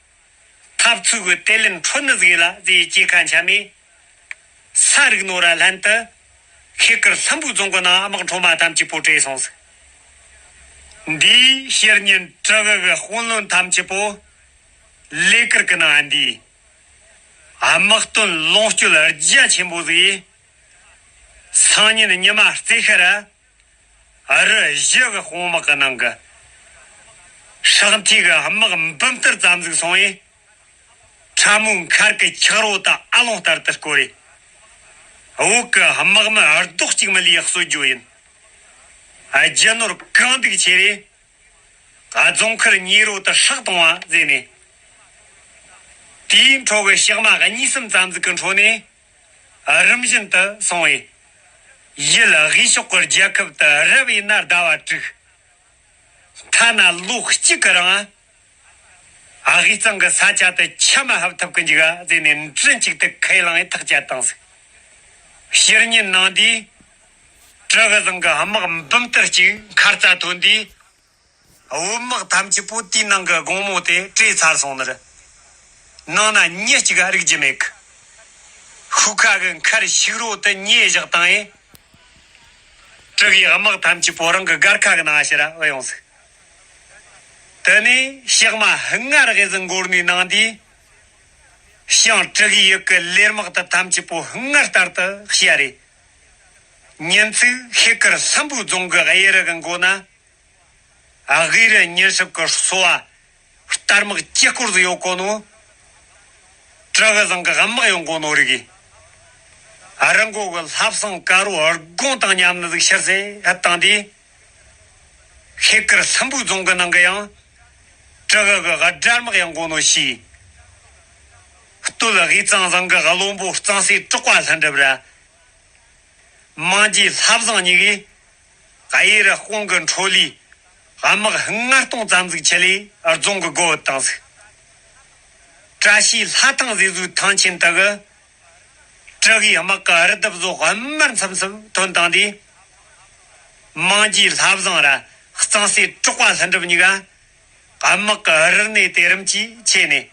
འཐབ་རྩོད་གི་དེད་ལན་འཕྲོད་ནི་ཟིག་ལ་ཟེར་སྐྱེས་ཁ་འཆམ་མས། ས་རིག་ནོ་ར་ལྷན་དུ་ཤེལ་དཀར་ལྷུན་པོའི་རྫོང་གི་ནང་དམག་འཕྲོ་མ་ཐམས་ཅད་པོ་བྲོས་སོང་ཟིག། འདིའི་ཕྱི་ཉིན་ཀྲི་གི་གི་དཔོན་བློན་ཐམས་ཅད་པོ་ལས་ཀར་གི་ནང་འདིའི་དམག་དོན་ལོངས་སྤྱོད་རྒྱ་ཆེན་པོ་ཟིག་ཡིས། སང་ཉིན་ཉི་མ་རྩེ་ཤར་ར་རི་བཞི་གི་དཔུང་དམག་གི་ནང་གི་ཧྲག་མཐིལ་གི་དམག་འབུམ་ལྟར་ཙམ་ཟིག་སོང་བས། ཁྲ་མོའི་མཁར་གི་འཁྱགས་རོ་དང་ཨ་ལོང་ལྟར་དུ་བསྐོར་རེ། བོད་ཀྱི་དམག་མི་རྡོག་གཅིག་མི་ལུས་གསོད་རྒྱུ་ཡིན། རྒྱུ་ནོར་གང་འདུག་ཆེ་རེ། རྫོང་མཁར་ཉེ་རོ་དུ་ཧྲག་གཏོང་བ་ཟེར་ནས། དེའི་འཕྲོ་གི་ཞག་མ་གཉིས་གསུམ་ཙམ་ཟིག་གི་འཕྲོ་ནས། རིམ་བཞིན་དུ་སོང་བས། ཡུལ་དབུས་ཕྱོགས་ཀྱི་རྒྱལ་ཁབ་དུ་རབ་ཡིན་ན་ཟླ་བ་དྲུག། ཐ་ན་ལོ་གཅིག་གི་རིང་། དབུས་གཙང་གི་ས་ཆ་དེ་ཆ་མ་ཧབ་ཐུབ་ཀི་འཇུག་ག་ཟེར་ནས་མགྲིན་གཅིག་ཏུ་ཁས་བླངས་ཐག་བཅད་བཏང་ཟིག། ཕྱི་ཉིན་ནང་དུས། ཀྲི་གི་ཟིང་གི་དམག་འབུམ་ལྟར་གཅིག་མཁར་རྩ་ཐོན་དུས། བོད་དམག་ཐམས་ཅད་པོ་དེའི་ནང་གི་དགོང་མོ་དེ་བྲོས་ཚར་སོང་ནི་རེད། ནང་ན་མྱི་གཅིག་ག་རིག་རྒྱུ་མེད་གི། ཤུག་ཁ་གི་མཁར་ཤུག་རོ་དེ་ཉེ་བཞག་བཏང་ཡས། ཀྲི་གི་དམག་ཐམས་ཅད་པོ་རང་གི་སྒར་ཁ་གི་ནང་ཕྱིར་བུད་ཡོང་ཟིག། དེ་ནས་ཞག་མ་ལྔ་རེ་ཟིག་འགོར་ནས་ནང་དུས། ཞང་ཀྲི་གི་ཡུལ་གི་ལས་དམག་དེ་ཐམས་ཅད་པོ་སྔར་ལྟར་དུ་བཤའ་རེ། ཉིན་ཅིག་ཤེལ་དཀར་ལྷུན་པོའི་རྫོང་གི་གཡས་རུ་གི་མགོ་ན། དབུས་རུ་ཉིན་ཞབས་ཀྱི་སོ་བ་རྟ་དམག་ཅི་སྐོར་ཟིག་ཡོད་གོ་ནོ། ཀྲི་གི་ཟིང་གི་དམག་ཡོང་གོ་ནོ་རིག་གི། རི་མགོ་གི་ལྷ་བསང་དཀར་རོ་དགོང་དང་མཉམ་ནི་ཟིག་ཤར་སེ་ཧད་བཏང་དུས། ཤེལ་དཀར་ལྷུན་པོའི་རྫོང་གི་ནང་གི་ཡང་། ཀྲི་གི་གི་དགྲ་དམག་ཡོང་གོ་ནོ་ཤེས། སྟོད་དབུས་གཙང་ཟིང་གི་བློན་པོ་གཙང་སྲས་གྲགས་པ་ལྷུན་གྲུབ་ར། མང་རྗེ་ལྷ་བཟང་གཉིས་ཀས་གཡས་རུ་དཔུང་གི་འཕྲོ་ལས་དམག་ལྔ་སྟོང་ཙམ་ཟིག་ཁྲིད་ལས་རྫོང་གི་སྒོ་བུད་བཏང་ཟིག། བཀྲ་ཤིས་ལྷ་ཐང་ཟེར་བཟོའི་ཐང་ཆེན་དག་གི་ཀྲི་གི་དམག་གི་རི་ལྡབ་བཟོ་དམར་མཚམས་སུ་ཐོན་བཏང་དུས། མང་རྗེ་ལྷ་བཟང་ར་གཙང་སྲས་གྲགས་པ་ལྷུན་གྲུབ་གཉིས་ཀ་དམག་གི་རིར་གནས་དེ་རིམ་གྱིས་ཆད་ནས།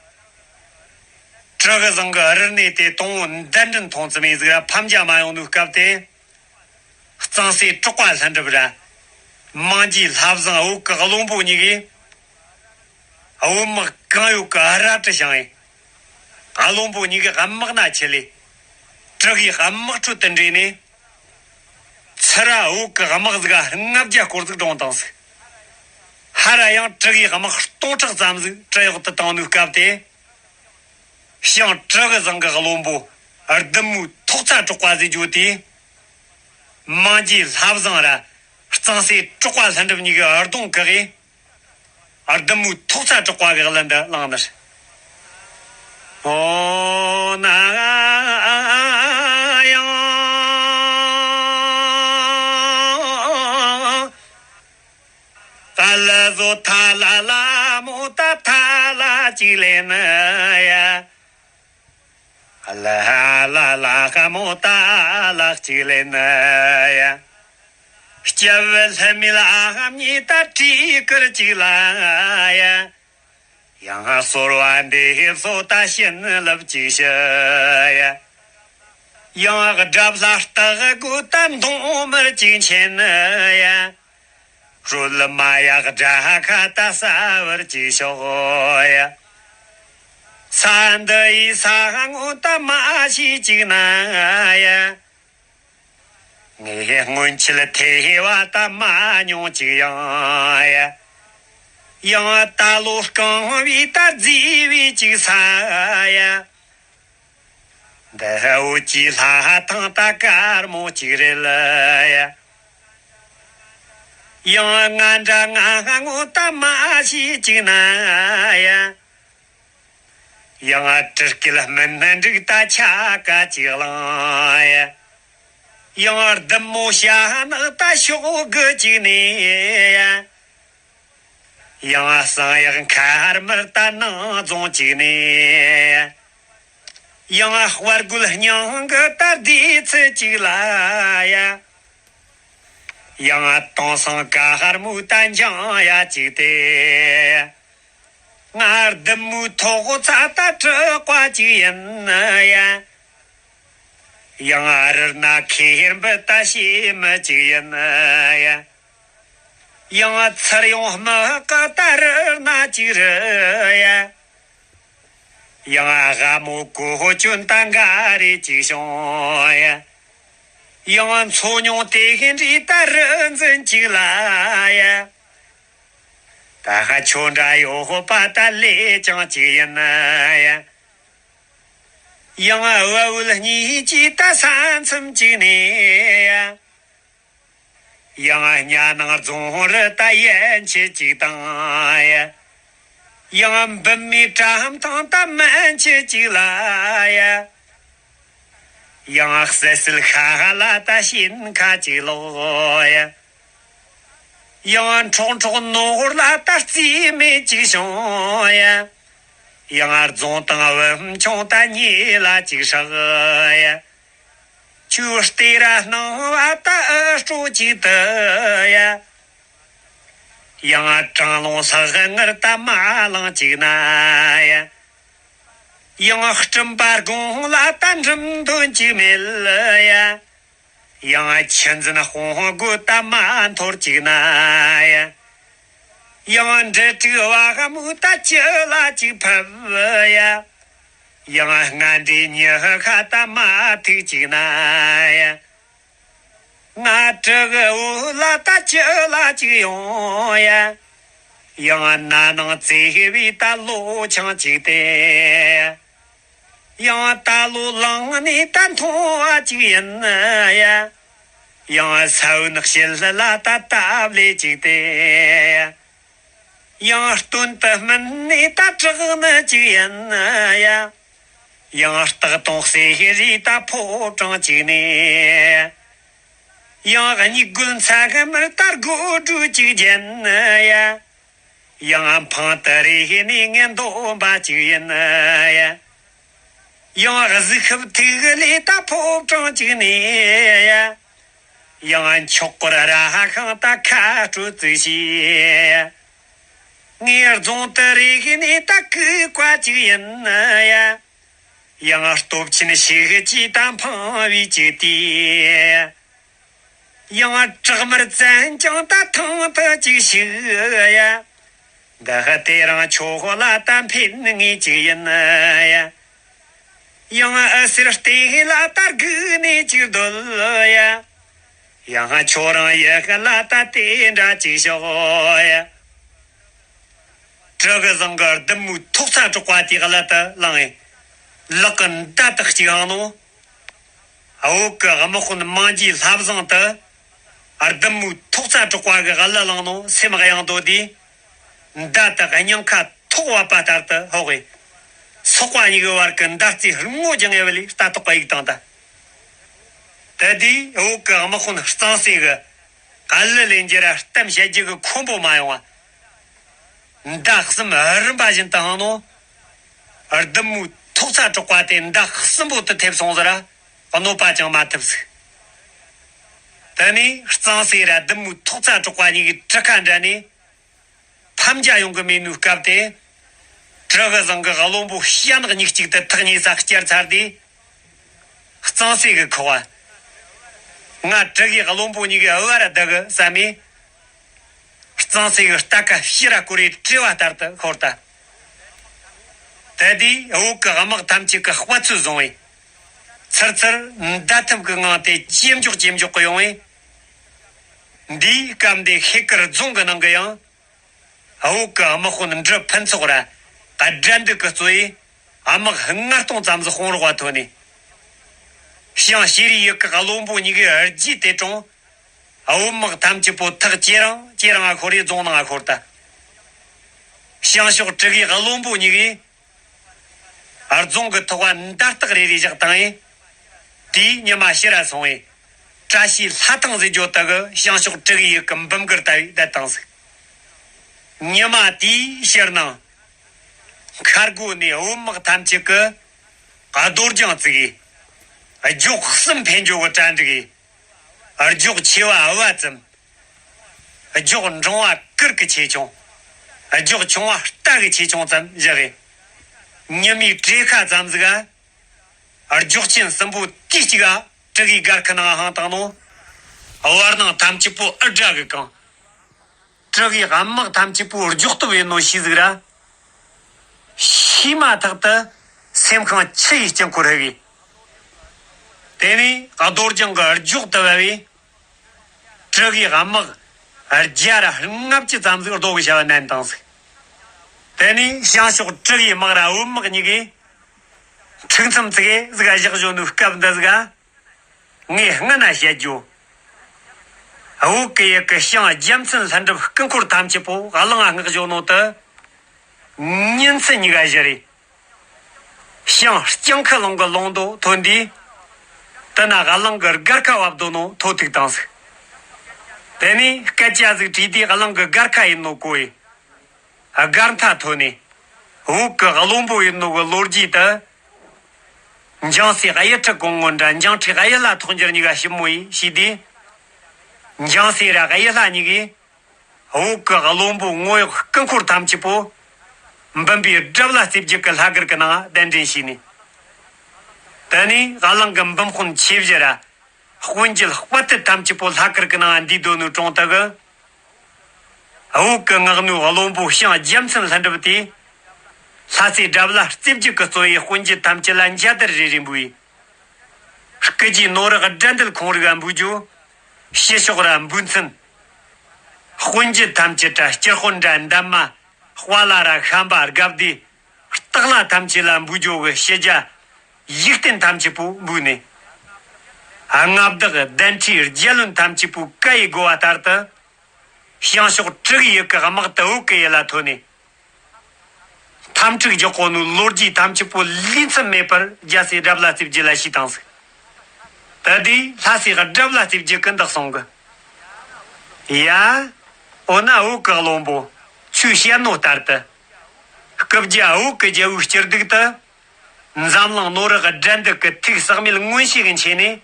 ཀྲི་གི་ཟིང་གི་རིར་གནས་དེ་དང་པོ་མདུན་མདུན་མཐོང་ཙམ་ཡིན་ཟིག་ར་ཕམ་རྒྱ་མ་ཡོང་ནོའི་སྐབས་དེ། གཙང་སྲས་གྲགས་པ་ལྷུན་གྲུབ་ར། མང་རྗེ་ལྷ་བཟང་བོད་གི་བློན་པོ་གཉིས་ཀས། བོད་དམག་གང་ཡོད་གི་རལ་གྲི་བཤངས་ཡས། བློན་པོ་གཉིས་ཀས་དམག་སྣ་ཁྲིད་ལས། ཀྲི་གི་དམག་ཁྲོད་དུ་འདྲེས་ནས། ཚུར་ར་བོད་གི་དམག་ཟིག་ལྔ་བརྒྱ་སྐོར་ཟིག་བཀྲོངས་བཏང་ཟིག། ཧར་ར་ཡང་ཀྲི་གི་དམག་སྟོང་ཕྲག་ཙམ་ཟིག་བྲུ་གཡོག་ཏུ་བཏང་ནོའི་སྐབས་དེ། ཞང་ཀྲི་གི་ཟིང་གི་བློན་པོ་བདུད་མོའི་ཐོག་རྩ་གྲགས་པ་ཟེར་རྒྱུ་དེས། མང་རྗེ་ལྷ་བཟང་ར་གཙང་སྲས་གྲགས་པ་ལྷུན་གྲུབ་གཉིས་ཀའི་གདོང་བཀག་གིས། བདུད་མོའི་ཐོག་རྩ་གྲགས་པ་གི་གླུ་འདི་བླངས་ནི་རེད། ཨོ་ན་ཡང་། ཨ་ལ་བཟོ་ཐ་ལ་ལ་མོ་ད་ཐ་ལ་གཅིག་ལེན་ཡ། ཨ་ལ་ལ་ལ་ཧ་མོ་ད་ལ་གཅིག་ལེན་ཡ། སྐྱབས་ལྷ་མི་ལ་ཨ་ཧམ་ཉི་ད་བྲིས་ཀར་གཅིག་ལ་ཡ། ཡང་གསོལ་བ་འདེབས་སོ་ད་བྱིན་རླབས་གཅིག་ཞུ་ཡ། ཡང་དགྲ་ལྷ་རྟ་དགུ་ད་མདུང་དམར་གཅིག་མཁྱེན་ཡ། རོལ་མ་ཡག་དགྲ་ཁ་ད་ས་བར་གཅིག་ཤོག་ཡ། ས་འདི་ཡི་ས་ངོ་ད་མ་ཤི་གཅིག་ན་ཡ། ངས་སྔོན་ཆད་ཐེ་བ་ད་མ་མྱོང་གཅིག་ཡང་ཡ། ཡང་ད་ལོ་རྐང་བའི་ད་རྫི་བའི་གཅིག་ས་ཡ། འདི་འུ་ཅི་ལྷ་ཐང་ད་དཀར་མོ་གཅིག་རེད་ལ་ཡ། ཡང་ང་འདྲ་ང་ངོ་ད་མ་ཤི་གཅིག་ན་ཡ། ཡང་སྤྲུལ་སྐད་སྨིན་འགྲིག་ད་ཆ་ག་གཅིག་ལང་ཡ། ཡང་བདུད་མོ་ཤ་ནག་ད་ཤོག་གི་གཅིག་ནས་ཡ། ཡང་གསང་ཡག་མཁར་མར་ད་ནང་རྫོང་གཅིག་ནས། ཡང་དཔའ་རྒོད་སྙིང་གི་ད་སྡེ་ཚུལ་གཅིག་ལ་ཡ། ཡང་དེང་སང་ཀ་ཧར་མོ་ད་འཇང་ཡ་གཅིག་སྟེ། ང་བདུད་མོའི་ཐོག་ཚ་ད་གྲི་ཀ་གཅིག་ཡིན་ཡ། ཡང་རུ་སྣ་ཁེར་འབུ་ད་ཤེས་མི་གཅིག་ཡིན་ཡ། ཡང་ཚུར་ཡོང་དམག་གི་ད་རུ་སྣ་གཅིག་རུ་ཡ། ཡང་ཨ་མོ་གོ་ཅུན་ད་འགའ་རེ་གཅིག་བྱུང་ཡ། ཡང་མཚོ་ཉུང་དེ་གི་འདྲའི་ད་རུ་འཛིན་གཅིག་ལ་ཡ། ད་ཧ་ཆོ་འདྲ་ཡོད་པ་ད་ལས་ཀྱང་གཅིག་ཡིན་ཡ། ཡང་བལ་བོད་གཉིས་ཀྱི་ད་ས་མཚམས་གཅིག་ནས་ཡ། ཡང་གཉའ་ནང་རྫོང་རུ་ད་ཡན་ཆད་གཅིག་དང་ཡ། ཡང་འབུམ་མའི་བཀྲམ་ཐང་ད་མན་ཆད་གཅིག་ལ་ཡ། ཡང་སད་སིལ་ཤ་ལ་ད་ཤིན་ཁ་གཅིག་ལོག་ཡ། ཡང་འཕྲོག་འཕྲོག་ནོར་ལ་ད་རྩིས་མེད་གཅིག་བྱུང་ཡ། ཡང་རྫོང་དང་བུམ་ཆུང་ད་གཉིས་ལ་གཅིག་ཧྲག་ཡ། ཆུ་སྟེ་ར་སྣང་བ་ད་ཨ་སྤྲོ་གཅིག་ཏུ་ཡ། ཡང་གྲང་རླུང་ས་ངར་ད་མ་ལངས་གཅིག་ན་ཡ། ཡང་སྤྲིན་པ་དགུང་ལ་ད་འགྲིམ་འདོན་གཅིག་མེད་ཡ། ཡང་ཆུ་འཛིན་དཔུང་རྒོད་ད་མ་འཐོར་གཅིག་ན་ཡ། ཡང་འབྲུ་དྲུག་བ་མོ་ད་ཅི་ལ་གཅིག་ཕབ་ཡ། ཡང་སྔ་འདྲའི་ཉི་ཤུ་ཁ་ད་མ་ཐུག་གཅིག་ན་ཡ། ང་དྲུ་གི་འུ་ལ་ད་ཅི་ལ་གཅིག་ཡོང་ཡ། ཡང་ན་ནང་བརྩེ་བའི་ད་ལོ་ཆང་གཅིག་སྟེ། ཡང་ད་ལོ་ལངས་ནས་ད་མཐོང་བ་གཅིག་ཡིན་ཡ། ཡང་ས་བོན་ཞིལ་ལ་ད་སྟབས་ལེ་གཅིག་སྟེ། ཡང་སྟོན་དུ་སྨིན་ནས་ད་དྲག་ནི་གཅིག་ཡིན་ཡ། ཡང་སྟག་དང་གསེར་རི་ད་ཕོ་བྲང་གཅིག་ནས། ཡང་གཉིད་རྒུད་མཚན་གི་མར་ད་རྒོད་སྒྲོ་གཅིག་བརྒྱན་ཡ། ཡང་འཕང་དུ་རེ་ནས་ངན་འདོམ་པ་གཅིག་ཡིན་ཡ། ཡང་གཟིག་ཤུབས་ཐིག་ལེ་ད་ཕོ་བྲང་གཅིག་ནས་ཡ། ཡང་མཆོག་སྐོར་ར་ཧ་ཤང་ད་ཁ་སྤྲོད་རྩིས་བྱས། ངའི་རྫོང་དུ་རེ་ནས་ད་གུས་བཀའ་གཅིག་ཡིན་ཡ། ཡང་སྟོབས་ཆེན་ཞིག་གིས་ད་འཕང་བའི་གཅིག་དེ། ཡང་བྲག་དམར་བཙན་ཀྱང་ད་ཐང་དུ་གཅིག་ཞིག་ཡ། འདི་ཧ་དེ་རང་ཆོག་ལ་ད་འཕེན་ངེས་གཅིག་ཡིན་ཡ། ཡང་ཨ་སེར་སྟེ་ལ་ད་སྒུག་ནས་གཅིག་སྡོད་ཡ། ཡང་ཁྱོད་རང་ཡི་ལ་ད་དེ་འདྲ་གཅིག་ཤོག་ཡ། དྲི་གི་བཟང་གི་བདུད་མོའི་ཐོག་ཚ་དྲུག་པ་དེ་ག་ལ་ད་ལངས་ཡིན། ལག་གི་མདའ་དག་གཅིག་ཨང་ནོ། བོད་ཀྱི་དམག་དཔོན་མང་རྒྱའི་ལྷ་བཟང་དུ། བདུད་མོའི་ཐོག་ཚ་དྲུག་པ་གི་ག་ལ་ལངས་ནོ་སེམས་གཡེང་དོ་དེ། མདའ་དག་སྙིང་ཁ་ཐོག་བབས་པ་ལྟར་དུ་ཧོག་གི། སོག་པ་གཉིས་ཀྱི་བར་གྱི་མདའ་རྩེ་སྔོ་ལྗང་ངེ་བ་ལས་ལྟ་རྟོག་པ་ཡིག་དང་ད། དེ་དུས་བོད་ཀྱི་དམག་དཔོན་གཙང་སྲས་ཀྱིས་ག་ལ་ལེན་རྒྱུ་ར་གཏམ་བཤད་རྒྱུ་གི་ཁོམ་པོ་མ་ཡོང་བ། མདའ་གསུམ་རིམ་པ་བཞིན་དུ་འཕངས་ནོ། བདུད་མོའི་ཐོག་ཚ་དྲུག་པ་དེ་མདའ་གསུམ་པོ་དུ་ཐེབས་སོང་ཟེར་ར་གནོད་པ་ཅང་མ་ཐེབས་ཟིག་དེ་ནས་གཙང་སྲས་ར་བདུད་མོའི་ཐོག་ཚ་དྲུག་པ་གཉིས་ཀྱི་གྲི་ཁ་འདྲ་ནས། ཕམ་རྒྱ་ཡོང་གི་མེད་ནོའི་སྐབས་དེ། དྲི་གི་བཟང་གི་བློན་པོ་ཤ་ནག་གཉིས་གཅིག་ཏུ་ཐག་ཉེ་ས་བསྐྱར་ཚར་དུས། གཙང་སྲས་ཀྱིས་ཁོ་བ། ང་དྲི་གི་བློན་པོ་གཉིས་ཀྱི་བུ་ར་བདག་གི་བསམ་མེད། གཙང་སྲས་ཀྱི་རྟ་ཁ་ཕྱི་ར་བསྐོར་རེ་དྲི་བ་ལྟར་དུ་ཤོར་ད། དེ་དུས་བོད་ཀྱི་དམག་ཐམས་ཅད་ཀྱི་དཔའ་ཚོད་བཟུང་བས། ཚུར་ཚུར་མདའ་ཐུམ་གྱི་ངང་དེ་ཇེ་མགྱོགས་ཇེ་མགྱོགས་ཀྱི་ཡོང་བས། འདིའི་སྐབས་འདི་ཤེལ་དཀར་རྫོང་གི་ནང་གི་ཡང་། བོད་ཀྱི་དམག་དཔོན་འབྲི་ཕུན་ཚོགས་ར་དགྲ་འདུལ་གྱིས་གཙོས་དམག་ལྔ་སྟོང་ཙམ་ཟིག་དཔུང་རོགས་པ་ཐོན་ནས། ཞང་ཞེ་རུའི་ཡུལ་གྱི་བློན་པོ་གཉིས་ཀྱི་རྗེས་དེད་རུང་། བོད་དམག་ཐམས་ཅད་པོ་ཐག་ཇེ་རིང་ཇེ་རིང་ང་ཤོར་རེ་རྫོང་ནང་ང་ཤོར་ད། ཞང་ཞོགས་དྲུ་གུའི་བློན་པོ་གཉིས་ཀྱིས། རྫོང་གི་ཐོག་བ་མདའ་རྟགས་རེ་རེ་བཞག་བཏང་ཡིན། དེའི་ཉི་མ་ཕྱི་ར་སོང་བས། བཀྲ་ཤིས་ལྷ་ཐང་ཟེར་རྒྱུ་དག་གི་ཞང་ཞོགས་དྲུ་གུའི་ཡུལ་གྱི་འབུམ་གར་ལྟ་བུའི་བསྡད་བཏང་ཟིག་ཉི་མ་དེའི་ཕྱིར་ནང་། མཁར་སྒོ་ནས་བུད་མེད་ཐམས་ཅད་ཀྱིས་རྡོ་རྒྱང་བཙུགས་ཡས། རྒྱུག་གསུམ་འཕེན་རྒྱུ་གི་གྲ་འགྲིག་ཡས། རྒྱུག་ཆེ་བ་བ་ཙམ། རྒྱུག་འབྲིང་བ་གུར་གྱི་ཆེ་ཆུང་། རྒྱུག་ཆུང་བ་རྟ་གི་ཆེ་ཆུང་ཙམ་བཞག་ཡས། ཉི་མའི་བྲེ་ཁ་ཙམ་ཟིག་ག་རྒྱུག་ཆེན་གསུམ་པོ་དུས་གཅིག་ག་དྲུ་གུའི་སྒར་ཁའི་ནང་འཕངས་བཏང་ནོ། བར་སྣང་ཐམས་ཅད་པོ་འུར་སྒྲ་གིས་གང་། དྲུ་གུའི་དམག་ཐམས་ཅད་པོ་རྒྱུག་སྟོབས་ཡིན་ནོ་ཤེས་ཟིག་ར། ཤེས་མ་ཐག་ཏུ་སེམས་ཁོང་ཆུ་ཡི་དཀྱིལ་འཁོར་ཧ་གི། དེ་ནས་རྡོ་རྒྱང་གི་རྒྱུག་ཏུ་བབས་པས། དྲུ་གུའི་དམག་བརྒྱ་ར་ལྔ་བཅུ་ཙམ་ཟིག་རྡོ་གི་བྱ་བ་མནན་བཏང་ཟིག། དེ་ནས་བྱང་ཕྱོགས་དྲུ་གུའི་དམག་ར་བུད་མེད་གཉིས་ཀས་འཁྲུག་མཚམས་ཙིག་གེ་ཟིག་ག་བཞག་བཞོ་ནོ་སྐབས་འདི་ཟིག་ག་ངས་སྔ་ན་བཤད་རྒྱུ། བོད་ཀྱི་ཡུལ་གྱི་ཞིང་རྒྱལ་མཚན་ལྷུན་གྲུབ་སྐུ་འཁོར་ཐམས་ཅད་པོ་གླིང་ང་མངགས་བཞོ་ནོ་དུ། ཉིན་མཚན་གཉིས་ཀ་བཞི་རེ། ཞིང་སྤྱང་ཁུ་ལུང་གི་ལུང་མདོ་ཐོན་དུས། དེ་ན་གླིང་གི་སྒར་ཁ་བབས་དོ་ནོ་ཐོ་ཐུག་བཏང་ཟིག། དེ་ནས་སྐད་ཆ་ཟིག་དྲིས་དུས་གླིང་གི་སྒར་ཁ་ཡིན་ནོ་གོ་ཡི། སྒར་མཐའ་ཐོན་ནས། བོད་ཀྱི་བློན་པོ་ཡིན་ནོ་གི་ལོ་རྒྱུས་དུ། འཇང་སྲས་གཡུ་ཁྲི་གོང་ངོ་འདྲ་འཇང་ཁྲི་གཡུ་ལྷ་ཐོག་འགྱུར་གཉིས་ཀ་ཞི་མོ་ཡིན་ཞེས་དུས། འཇང་སྲས་ར་གཡུ་ལྷ་གཉིས་ཀས། བོད་ཀྱི་བློན་པོ་ངོ་གཡོག་སྐུ་འཁོར་ཐམས་ཅད་པོ། འབུམ་པའི་སྒྲབ་ལ་རྩེ་བརྒྱད་ཀྱི་ལྷ་སྒར་གྱི་ནང་གདན་འདྲེན་བྱས་ནས། དེ་ནས་གླིང་གི་འབུམ་དཔོན་ཆེ་བཞི་ར། དཔོན་བརྒྱུད་དཔའ་ཐུལ་ཐམས་ཅད་པོ་ལྷ་སྒར་གྱི་ནང་འདུས་སྡོད་ནོའི་དྲུང་དུ་གི། བོད་ཀྱི་མངགས་ནོའི་བློན་པོ་ཞིང་རྒྱལ་མཚན་ལྷུན་གྲུབ་དེས། ལྷ་སྲས་སྒྲབ་ལ་རྩེ་བརྒྱད་ཀྱིས་གཙོས་པའི་དཔོན་བརྒྱུད་ཐམས་ཅད་ལ་འཇའ་དར་རེ་རེ་འབུལ། སྐུ་རྗེས་ནོར་བུ་དགྲ་འདུལ་ཁོང་རིག་འབུལ་རྒྱུ། ཕྱི་ཕྱོགས་ར་འབུལ་ཚན། དཔོན་བརྒྱུད་ཐམས་ཅད་ར་སྤྱིར་དཔོན་འདྲ་འདབ་མ། དཔའ་བླ་ར་ཤན་པ་སྒ་སྡེ། སྟག་བླ་ཐམས་ཅད་ལ་འབུལ་རྒྱུ་གི་ཕྱི་རྒྱལ། ཡིག་རྟེན་ཐམས་ཅད་པོ་འབུལ་ནས། མངའ་བདག་གདན་ཁྲིའི་རྒྱལ་བློན་ཐམས་ཅད་པོ་བཀའ་ཡི་བསྒོ་བ་ལྟར་དུ། བྱང་ཕྱོགས་དྲུ་གུའི་ཡུལ་གྱི་དམག་དུ་བོད་ཀྱི་ཡུལ་ལ་ཐོན་ནས། འཐབ་འཁྲུག་རྒྱག་གོ་ནོའི་ལོ་རྒྱུས་ཐམས་ཅད་པོ་ལུས་མཚམས་མེད་པར་རྒྱལ་སྲས་སྒྲབ་ལ་རྩེ་བརྒྱད་ལ་ཞུས་བཏང་ཟིག། ད་དེ་ལྷ་སྲས་སྒྲབ་ལ་རྩེ་བརྒྱད་ཀྱིས་འདི་གསུང་གི། ཡ། འོ་ན་བོད་ཀྱི་བློན་པོ། ཁྱོས་བཤད་ནོ་ལྟར་དུ། སྐུ་བརྒྱ་བོད་ཀྱི་རྒྱལ་པོའི་སྐྱིད་སྡུག་ཏུ། འཛམ་གླིང་ནོར་བུ་དགྲ་འདུལ་གྱི་ཐུགས་ཟག་མེད་མངོན་ཤེས་ཀྱི་མཆེད་ནས།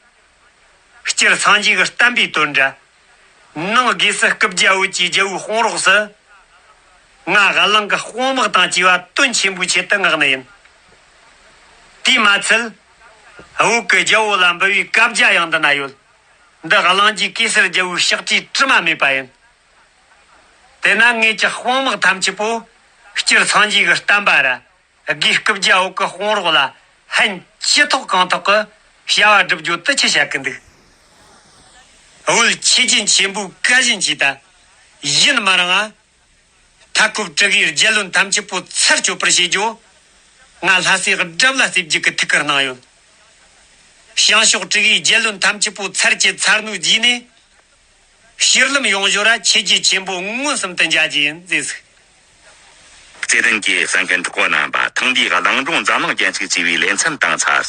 སྤྱིར་སངས་རྒྱས་ཀྱི་བསྟན་པའི་དོན་འདྲ། ནང་སྒོས་སུ་སྐུ་བརྒྱ་འོད་ཀྱི་རྒྱལ་པོའི་དཔུང་རོགས་སུ། ང་གླིང་གི་དཔུང་དམག་དང་བཅས་པ་དོན་ཆེན་པོའི་ཆེད་དུ་མངགས་ནི་ཡིན། དེས་མ་ཚད། བོད་ཀྱི་རྒྱལ་པོ་ལ་འབུལ་བའི་བཀའ་རྒྱ་ཡང་འདི་ན་ཡོད། འདི་གླིང་རྗེ་གེ་སར་རྒྱལ་པོའི་ཕྱག་བྲིས་དྲི་མ་མེད་པ་ཡིན། དེས་ན་ངེད་ཀྱི་དཔུང་དམག་ཐམས་ཅད་པོ་སྤྱིར་སངས་རྒྱས་ཀྱི་བསྟན་པ་ར། དགེ་སྐུ་བརྒྱ་འོག་གི་དཔུང་རོགས་ལ་ཕན་ཅི་ཐོགས་གང་ཐོགས་ཀྱི་བྱ་བ་སྒྲུབ་རྒྱུ་དེ་ཆི་བྱ་གི་འདུག། བོད་ཆོས་རྒྱལ་ཆེན་པོའི་བཀའ་བཞིན་གྱིས་ད། ཡུན་མ་རིང་ང་། མཐའ་འཁོབ་དྲུ་གུའི་རྒྱལ་བློན་ཐམས་ཅད་པོ་ཚར་གཅོད་པར་བྱེད་རྒྱུ། ང་ལྷ་སྲས་སྒྲབ་ལ་རྩེ་བརྒྱད་ཀྱི་ཐུགས་ཀར་གནང་ཡོད། བྱང་ཕྱོགས་དྲུ་གུའི་རྒྱལ་བློན་ཐམས་ཅད་པོ་ཚར་གཅོད་ཚར་ནོའི་རྗེས་ནས། ཕྱིར་ལམ་ཡོང་ཞོར་ར་ཆོས་རྒྱལ་ཆེན་པོ་མངོན་སུམ་དུ་མཇལ་རྒྱུ་ཡིན་ཟེར་ཟིག། བརྩེ་ལྡན་གྱི་གསན་མཁན་གྲོགས་པོ་རྣམ་པ། ཐེངས་འདིའི་གླིང་སྒྲུང་འཛམ་གླིང་རྒྱན་ཅིག་ཅེས་པའི་ལེ་ཚན་དང་ཚར།